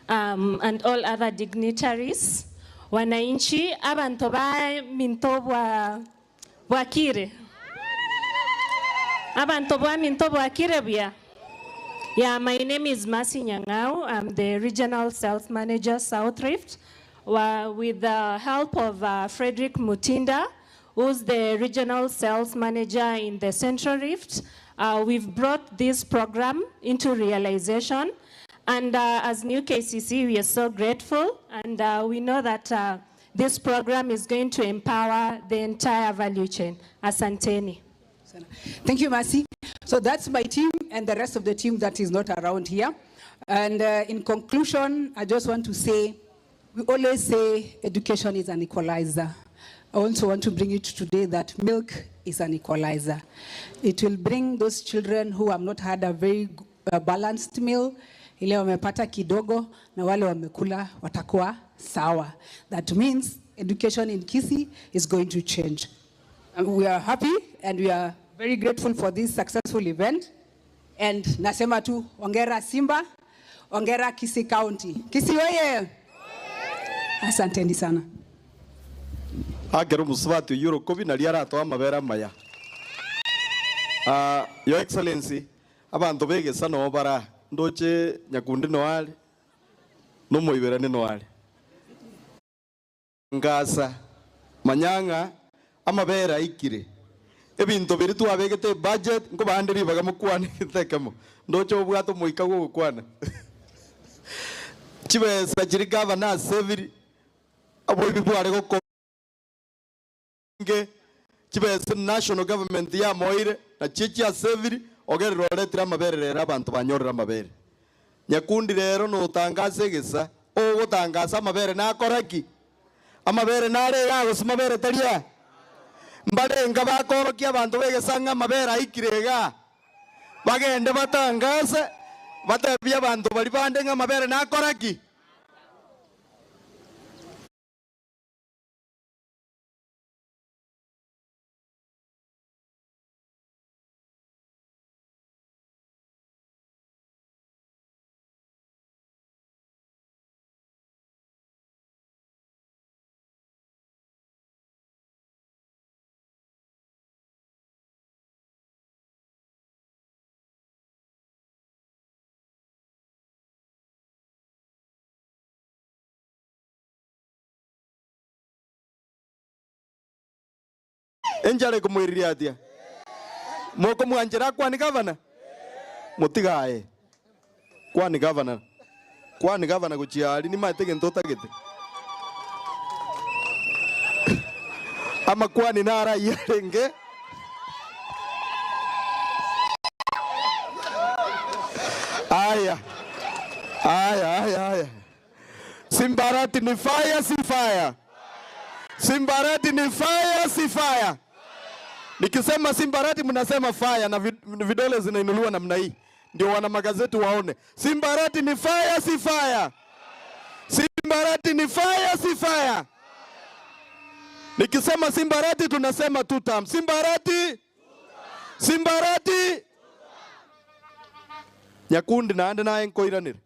and all other dignitaries, wananchi abantu ba minto bwa bwakire. Abantu ba minto bwakire bia. Yeah, my name is Mercy Nyang'au. I'm the Regional Sales Manager, South Rift, with the help of Frederick Mutinda, who's the Regional Sales Manager in the Central Rift, Uh, we've brought this program into realization. And uh, as new KCC, we are so grateful. And uh, we know that uh, this program is going to empower the entire value chain. Asanteni. Thank you, Mercy. So that's my team and the rest of the team that is not around here. And uh, in conclusion, I just want to say, we always say education is an equalizer. I also want to bring it today that milk is an equalizer. It will bring those children who have not had a very uh, balanced meal, ile wamepata kidogo na wale wamekula watakuwa sawa. That means education in Kisii is going to change. And we are happy and we are very grateful for this successful event. And nasema tu ongera Simba, ongera Kisii County. Kisii oye! Asanteni sana. Akero musubati oyio orokobi naria aratoe amabere amaya. Ah, Your Excellency, abanto begesa noo bara ndoche nyakundi noo are, na omoiberania noo are. Ngasa, manya ng'a amabere aikire. Ebinto biria twabegete ebudget, nkobande ribaga mokwane egento ekemo. Ndoche obwate omoika bw'ogokwana. Chibesa chiria gavana aseviri, oboibi bware gokora inge, chibesa national government yamoire, nachio chiaseviri, ogerire oretire amabere rero abanto banyorire amabere. Nyakundi rero notangase egesa, ogotangasa amabere nakora ki? Amabere nare igaa gose mabere tari aa? Mbarenga bakorokia abanto b'egesa ng'a amabere aikire igaa, bagende batangase, batebie abanto baria bande ng'a amabere nakora ki? Enchara ekomoiriria atia? Mokomwanchera akwani gavana? Motige aye. Kwani gavana. Kwani gavana gochia aria nimaete egento otagete. Amakwani naro ayio arenge. Aya. Aya, aya, aya. Simbarati ni fire, si fire. Simbarati ni fire, si fire. Nikisema Simbarati mnasema fire na vidole zinainuliwa namna hii. Ndio wana magazeti waone. Simbarati ni fire, si fire. Simbarati ni fire, si fire. Nikisema Simbarati tunasema two term. Simbarati. Simbarati. Nyakundi naende naye nkoiranire.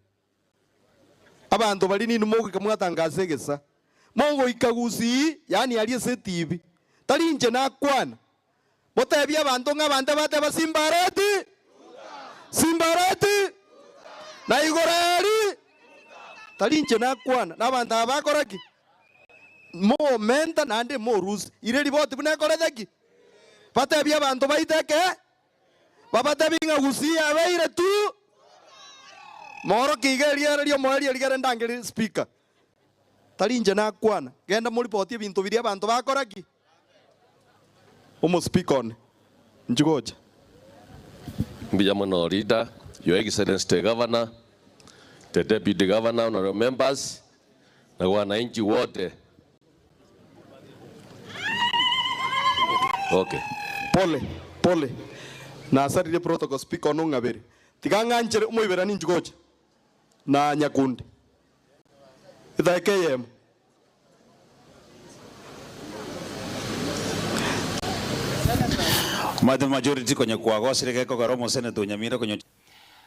Abanto baria ninwe mogoika mwatangasa egesa, mogoika gusii, yaani aria ase etibi, tari inche nakwana. Motebie abanto ng'a abanto bateba Simbareti, Simbareti, na igoro eri, tari inche nakwana, na abanto aba bakora ki? Momenta naende morusie. Ire riboti buna ekorete ki? Batebie abanto baite eke, Babatebie ng'a Gusii yabeire tu. Moorokie iga eriera ri'omoerio rigere ndangerie speaker. Tari inche nakwana. Genda moripotie ebinto biria abanto bakora ki? Omospeaker one, inchuo gocha. Mbuya mono leader, your excellency the governor, the deputy governor, honorable members, na wananchi wote. Okay. Pole, pole. Nasaririe protocol speaker one ong'abere. Tiga ng'anchere omoiberani inchuo gocha na nyakundi. Edaika eyemo. Omanyete majority konya kwagosire gekogera omoseneta o Nyamira konya.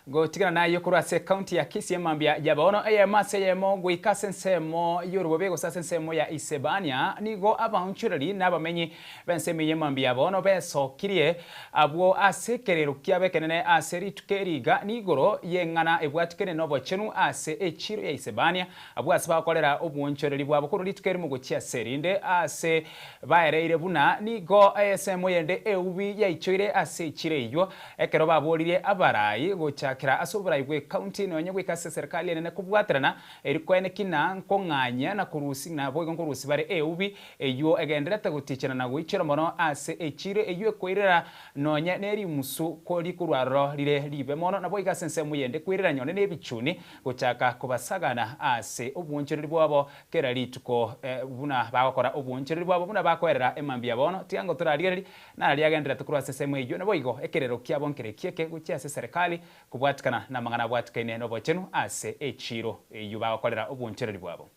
Gotigana naye korwa ase ekaunti ya Kisii emambia ya bono eyemo ase eyemo goika ase ensemo y'orobobe gose ase ensemo ya Isebania, nigo abaonchoreri na abamenyi b'ensemo eyio emambia ya bono besokirie abwo ase ekerero kiabo ekenene ase rituko eri iga n'igoro y'eng'ana ebwatikene nobochenu ase echiiro ya Isebania, abwo ase bagokorera obwonchoreri bwabo korwa rituko erimo gochia ase erinde, ase baereire buna nigo ensemo yende eubi yaichoire ase echiiro eyio. Ekero baboririe abarai gochakera ase oborai bw'ecounty nonya goika ase eserikali enene kobwaterana eri koeneki na nkong'anyia na korusia naboigo nkorusia bare eubi eyio egendererete gotichana na goichora mono ase echiiro eyio ekoirera nonya nerimusu ko rikorwa aroro rire ribe mono naboigo ase ensemo yende koirera nyone nebichuni gochaka kobasagana ase obwonchoreri bwabo kera rituko buna bagokora obwonchoreri bwabo buna bakoerera emambia bono tiga ngo torarigererie Nararia agendererete korwa ase ensemo eyio, naboigo ekerero kiabo nkerekie eke gochia ase eserekari kobwatikana namang'ana abwatikaine nobochenu ase echiiro eyio bagokorera obwonchoreri bwabo.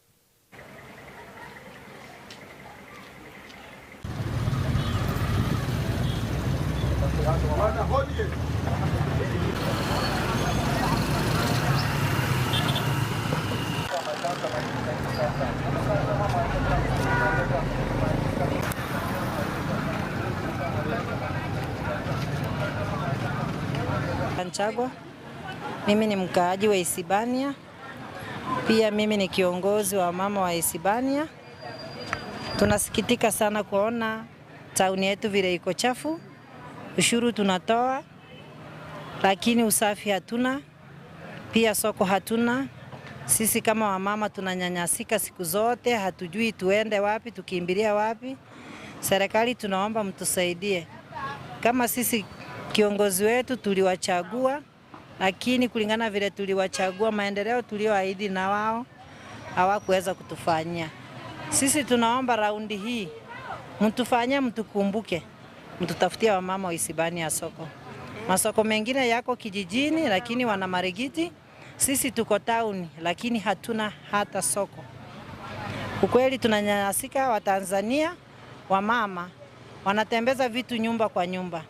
Nchagwa. Mimi ni mkaaji wa Isibania, pia mimi ni kiongozi wa mama wa Isibania. Tunasikitika sana kuona tauni yetu vile iko chafu, ushuru tunatoa lakini usafi hatuna, pia soko hatuna. Sisi kama wamama tunanyanyasika siku zote, hatujui tuende wapi, tukimbilia wapi. Serikali tunaomba mtusaidie. Kama sisi kiongozi wetu tuliwachagua, lakini kulingana vile tuliwachagua, maendeleo tulioahidi na wao hawakuweza kutufanyia. Sisi tunaomba raundi hii mtufanyie, mtukumbuke, mtutafutie wamama wa Isibani ya soko. Masoko mengine yako kijijini, lakini wana marigiti. Sisi tuko town, lakini hatuna hata soko. Ukweli tunanyanyasika. Watanzania wamama wanatembeza vitu nyumba kwa nyumba,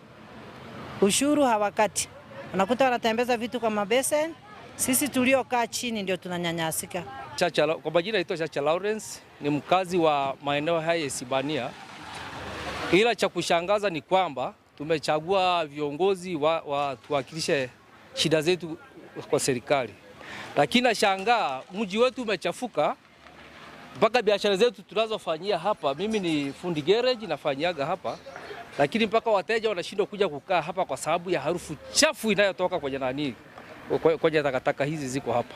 ushuru hawakati, unakuta wanatembeza vitu kwa mabesen. Sisi tuliokaa chini ndio tunanyanyasika. Chacha, kwa majina naitwa Chacha Lawrence, ni mkazi wa maeneo haya ya Isibania. Ila cha kushangaza ni kwamba tumechagua viongozi wa, wa tuwakilishe shida zetu kwa serikali, lakini nashangaa mji wetu umechafuka mpaka biashara zetu tunazofanyia hapa. Mimi ni fundi garage nafanyiaga hapa, lakini mpaka wateja wanashindwa kuja kukaa hapa kwa sababu ya harufu chafu inayotoka kwenye nani, kwenye takataka hizi ziko hapa.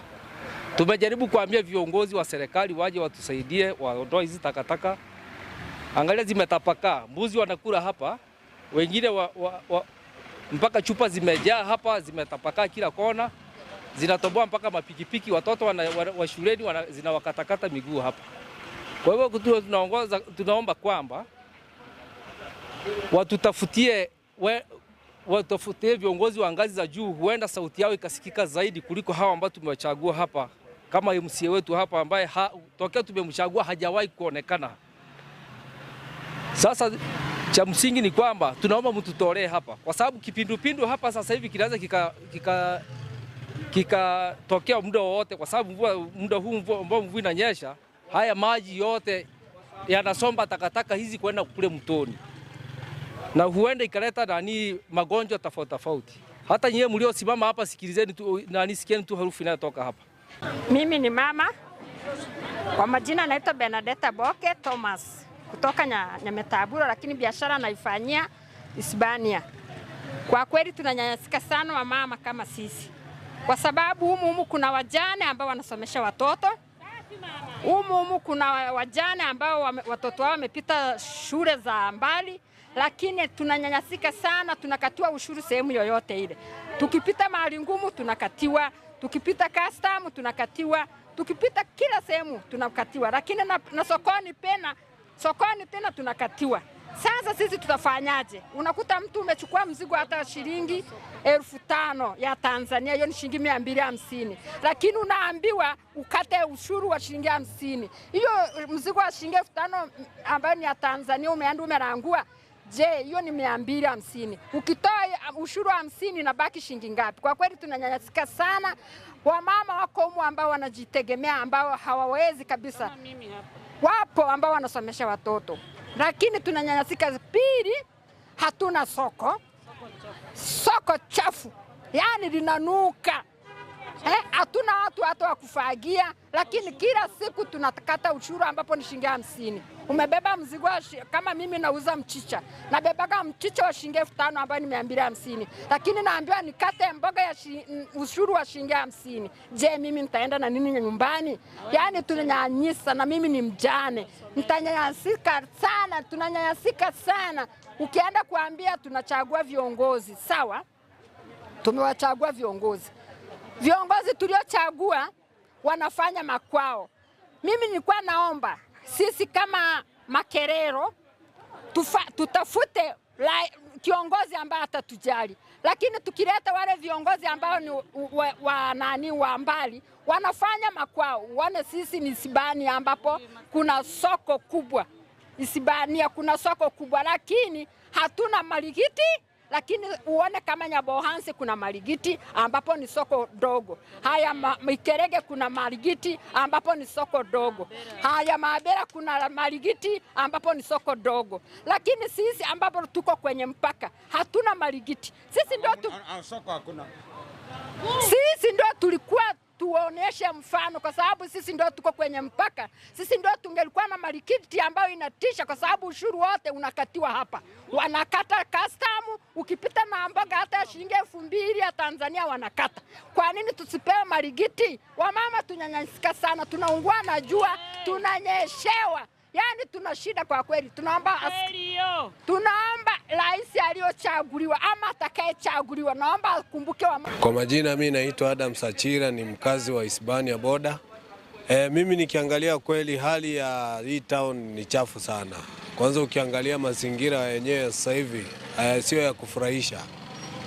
Tumejaribu kuambia viongozi wa serikali waje watusaidie, waondoe hizi takataka. Angalia zimetapakaa, mbuzi wanakula hapa, wengine wa, wa, wa, mpaka chupa zimejaa hapa, zimetapakaa kila kona, zinatoboa mpaka mapikipiki, watoto wana, wa, wa shuleni wana, zinawakatakata miguu hapa. Kwa hivyo tunaongoza, tunaomba kwamba watutafutie we, watafutie viongozi wa ngazi za juu, huenda sauti yao ikasikika zaidi kuliko hawa ambao tumewachagua hapa, kama MCA wetu hapa ambaye ha, tokea tumemchagua hajawahi kuonekana. Sasa cha msingi ni kwamba tunaomba mtutolee hapa, kwa sababu kipindupindu hapa sasa hivi kinaweza kikatokea kika, kika muda wowote, kwa sababu mvua, muda huu mvua ambao mvua inanyesha, haya maji yote yanasomba takataka hizi kwenda kule mtoni na huenda ikaleta nani magonjwa tofauti tofauti. Hata nyewe mliosimama hapa sikilizeni tu, nani sikieni tu harufu inayotoka hapa. Mimi ni mama kwa majina naitwa Benedetta Boke Thomas kutoka Nyametaburo, lakini biashara naifanyia Hispania. Kwa kweli tunanyanyasika sana wamama kama sisi, kwa sababu humu humu kuna wajane ambao wanasomesha watoto humu humu kuna wajane ambao watoto wao wamepita shule za mbali, lakini tunanyanyasika sana, tunakatiwa ushuru sehemu yoyote ile. Tukipita mahali ngumu tunakatiwa, tukipita custom tunakatiwa, tukipita kila sehemu tunakatiwa, lakini na, na sokoni pena sokoni tena tunakatiwa. Sasa sisi tutafanyaje? Unakuta mtu umechukua mzigo hata shilingi 5000 ya Tanzania, hiyo ni shilingi 250, lakini unaambiwa ukate ushuru wa shilingi 50. Hiyo mzigo wa shilingi 5000 ambayo ni ya Tanzania umeenda umerangua, Je, hiyo ni 250. Ukitoa ushuru wa 50 inabaki shilingi ngapi? Kwa kweli tunanyanyasika sana. Wamama wako humu ambao wanajitegemea ambao hawawezi kabisa. Wapo ambao wanasomesha watoto, lakini tunanyanyasika. Pili, hatuna soko, soko chafu, yaani linanuka. Hatuna watu hata wa kufagia, lakini kila siku tunakata ushuru ambapo ni shilingi 50. Umebeba mzigo wa kama mimi nauza mchicha, nabebaga mchicha wa shilingi 5000 ambayo ni 250, lakini naambiwa nikate mboga ya ushuru wa shilingi 50. Je, mimi nitaenda na nini nyumbani? Yaani tunanyanyisa, na mimi ni mjane, nitanyanyasika sana, tunanyanyasika sana. Ukienda kuambia tunachagua viongozi, sawa, tumewachagua viongozi viongozi tuliochagua wanafanya makwao. Mimi nilikuwa naomba sisi kama Makerero tutafute kiongozi ambaye atatujali, lakini tukileta wale viongozi ambao ni wa nani wa mbali wanafanya makwao. Wane sisi ni Isibania ambapo kuna soko kubwa, Isibania kuna soko kubwa, lakini hatuna maligiti. Lakini uone kama Nyabohansi kuna maligiti ambapo ni soko dogo. Haya Mikerege kuna maligiti ambapo ni soko dogo. Haya Mabera kuna maligiti ambapo ni soko dogo. Lakini sisi ambapo tuko kwenye mpaka hatuna maligiti. Sisi ndio tu, soko hakuna. Sisi ndio tulikuwa tuoneshe mfano, kwa sababu sisi ndio tuko kwenye mpaka. Sisi ndio tungelikuwa na malikiti ambayo inatisha, kwa sababu ushuru wote unakatiwa hapa. Wanakata custom, ukipita na mboga hata ya shilingi 2000 ya Tanzania wanakata. Kwa nini tusipewe maligiti? Wamama tunanyanyasika sana, tunaungua na jua, tunanyeshewa. Yaani tuna shida kwa kweli. Tunaomba rais aliyochaguliwa ama atakayechaguliwa, naomba akumbuke wamama. Kwa majina mi naitwa Adam Sachira, ni mkazi wa Isibania boda. Mimi nikiangalia kweli hali ya hii town ni chafu sana. Kwanza ukiangalia mazingira yenyewe sasa hivi sio ya kufurahisha.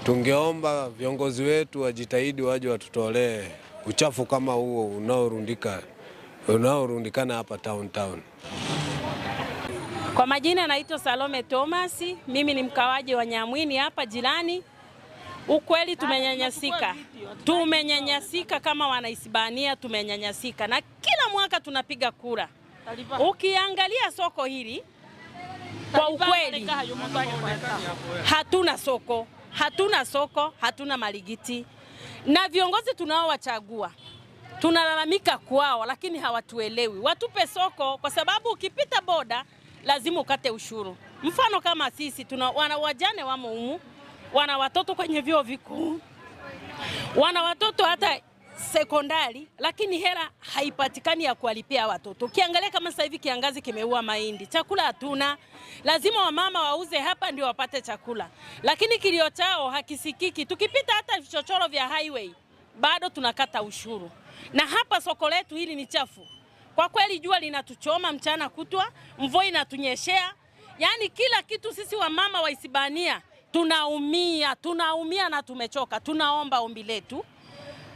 Tungeomba viongozi wetu wajitahidi waje watutolee uchafu kama huo unaorundikana hapa town town. Kwa majina naitwa Salome Thomas, mimi ni mkawaji wa Nyamwini hapa jirani. Ukweli tumenyanyasika, tumenyanyasika kama wanaisibania, tumenyanyasika na kila mwaka tunapiga kura. Ukiangalia soko hili kwa ukweli hatuna soko, hatuna soko, hatuna maligiti, na viongozi tunaowachagua tunalalamika kwao, lakini hawatuelewi. Watupe soko, kwa sababu ukipita boda lazima ukate ushuru. Mfano kama sisi tuna wana wajane wamo humu, wana watoto kwenye vyuo vikuu, wana watoto hata sekondari, lakini hela haipatikani ya kuwalipia watoto. Ukiangalia kama sasa hivi kiangazi kimeua mahindi, chakula hatuna, lazima wamama wauze hapa ndio wapate chakula, lakini kilio chao hakisikiki. Tukipita hata vichochoro vya highway bado tunakata ushuru, na hapa soko letu hili ni chafu kwa kweli. Jua linatuchoma mchana kutwa, mvua inatunyeshea, yaani kila kitu. Sisi wamama wa Isibania tunaumia, tunaumia na tumechoka. Tunaomba ombi letu,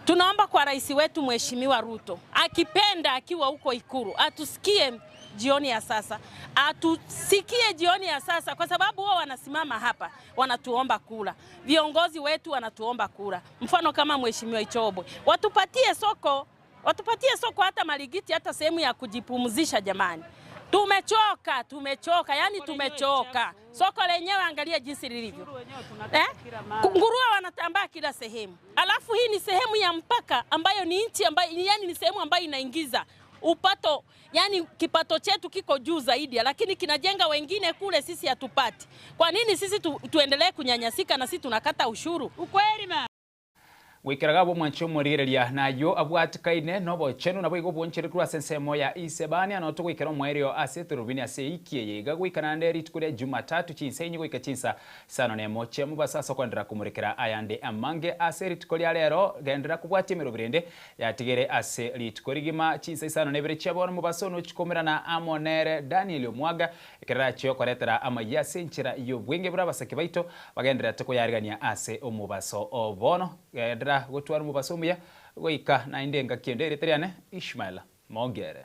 tunaomba kwa rais wetu Mheshimiwa Ruto, akipenda akiwa huko Ikulu atusikie jioni ya sasa, atusikie jioni ya sasa, kwa sababu wao wanasimama hapa wanatuomba kura, viongozi wetu wanatuomba kura. Mfano kama Mheshimiwa Ichobwe, watupatie soko, watupatie soko, hata maligiti, hata sehemu ya kujipumzisha. Jamani, tumechoka, tumechoka, yani tumechoka. Soko lenyewe angalia jinsi lilivyo, nguruwe wanatambaa kila sehemu, alafu hii ni sehemu ya mpaka ambayo ni nchi ambayo, yani ni sehemu ambayo inaingiza upato, yani kipato chetu kiko juu zaidi, lakini kinajenga wengine kule, sisi hatupati. Kwa nini sisi tuendelee kunyanyasika na sisi tunakata ushuru? Ukweli ma gwikiraga bomwanchi omorigereria nayo abwatikaine nobochenu nabo igo bwonchereku ase ensemo ya Isebania no togwikera omwerio ase etorobini ase eiki eye iga goikanande rituko ria Jumatatu chinsa inye goika chinsa isano na emo chia mobasa ase okoenderera komorekera ayande amange ase rituko ria rero gendera kobwatia emeroberi ende yatigere ase rituko rigima chinsa isano na ibere chia bono mobasa ono chikomerana amo nere Daniel Omwaga ekerera achia okoretera amaiya ase enchera ya obwenge buna abasake baito bagendererete koyarigania ase omobaso obono gendera gotwara omobaso omuya goika naende engaki ende erete riane Ishmael Mogere.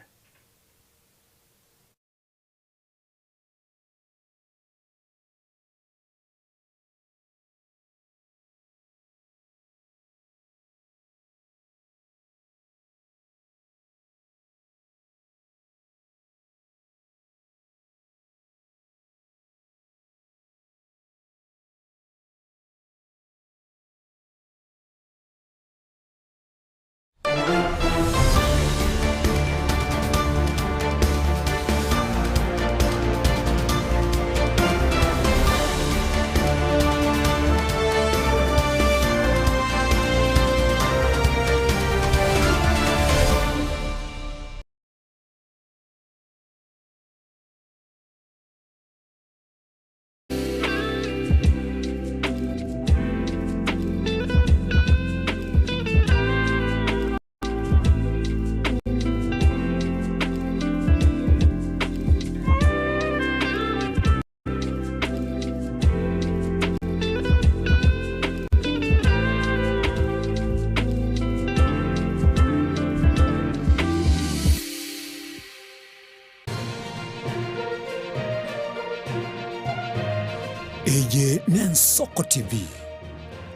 Eye n'Ensoko TV,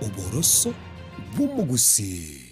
oboroso bw'omogusii.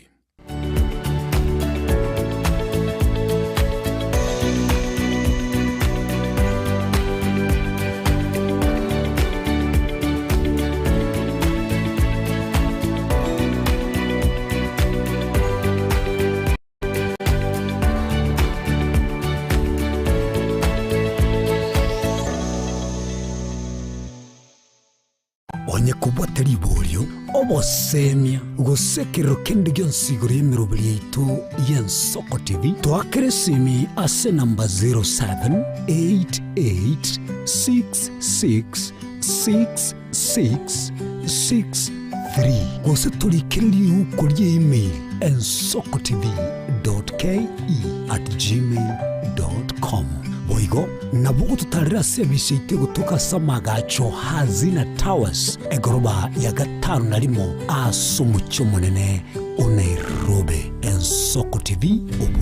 Onye kobwate riborio, obosemia, gose ekerero kende gionsi igoro y'emeroberi yaito y'Ensoko TV, toakere esimi ase enamba 0788666663 gose torikere riuko rie email ensokotv.ke@gmail.com. Boigo nabo ogototarera ase ebisi yaito egotoka ase amagacho Hazina Towers, egoroba ya gatano na rimo ase omochie omonene o Nairobi. Ensoko TV, obo.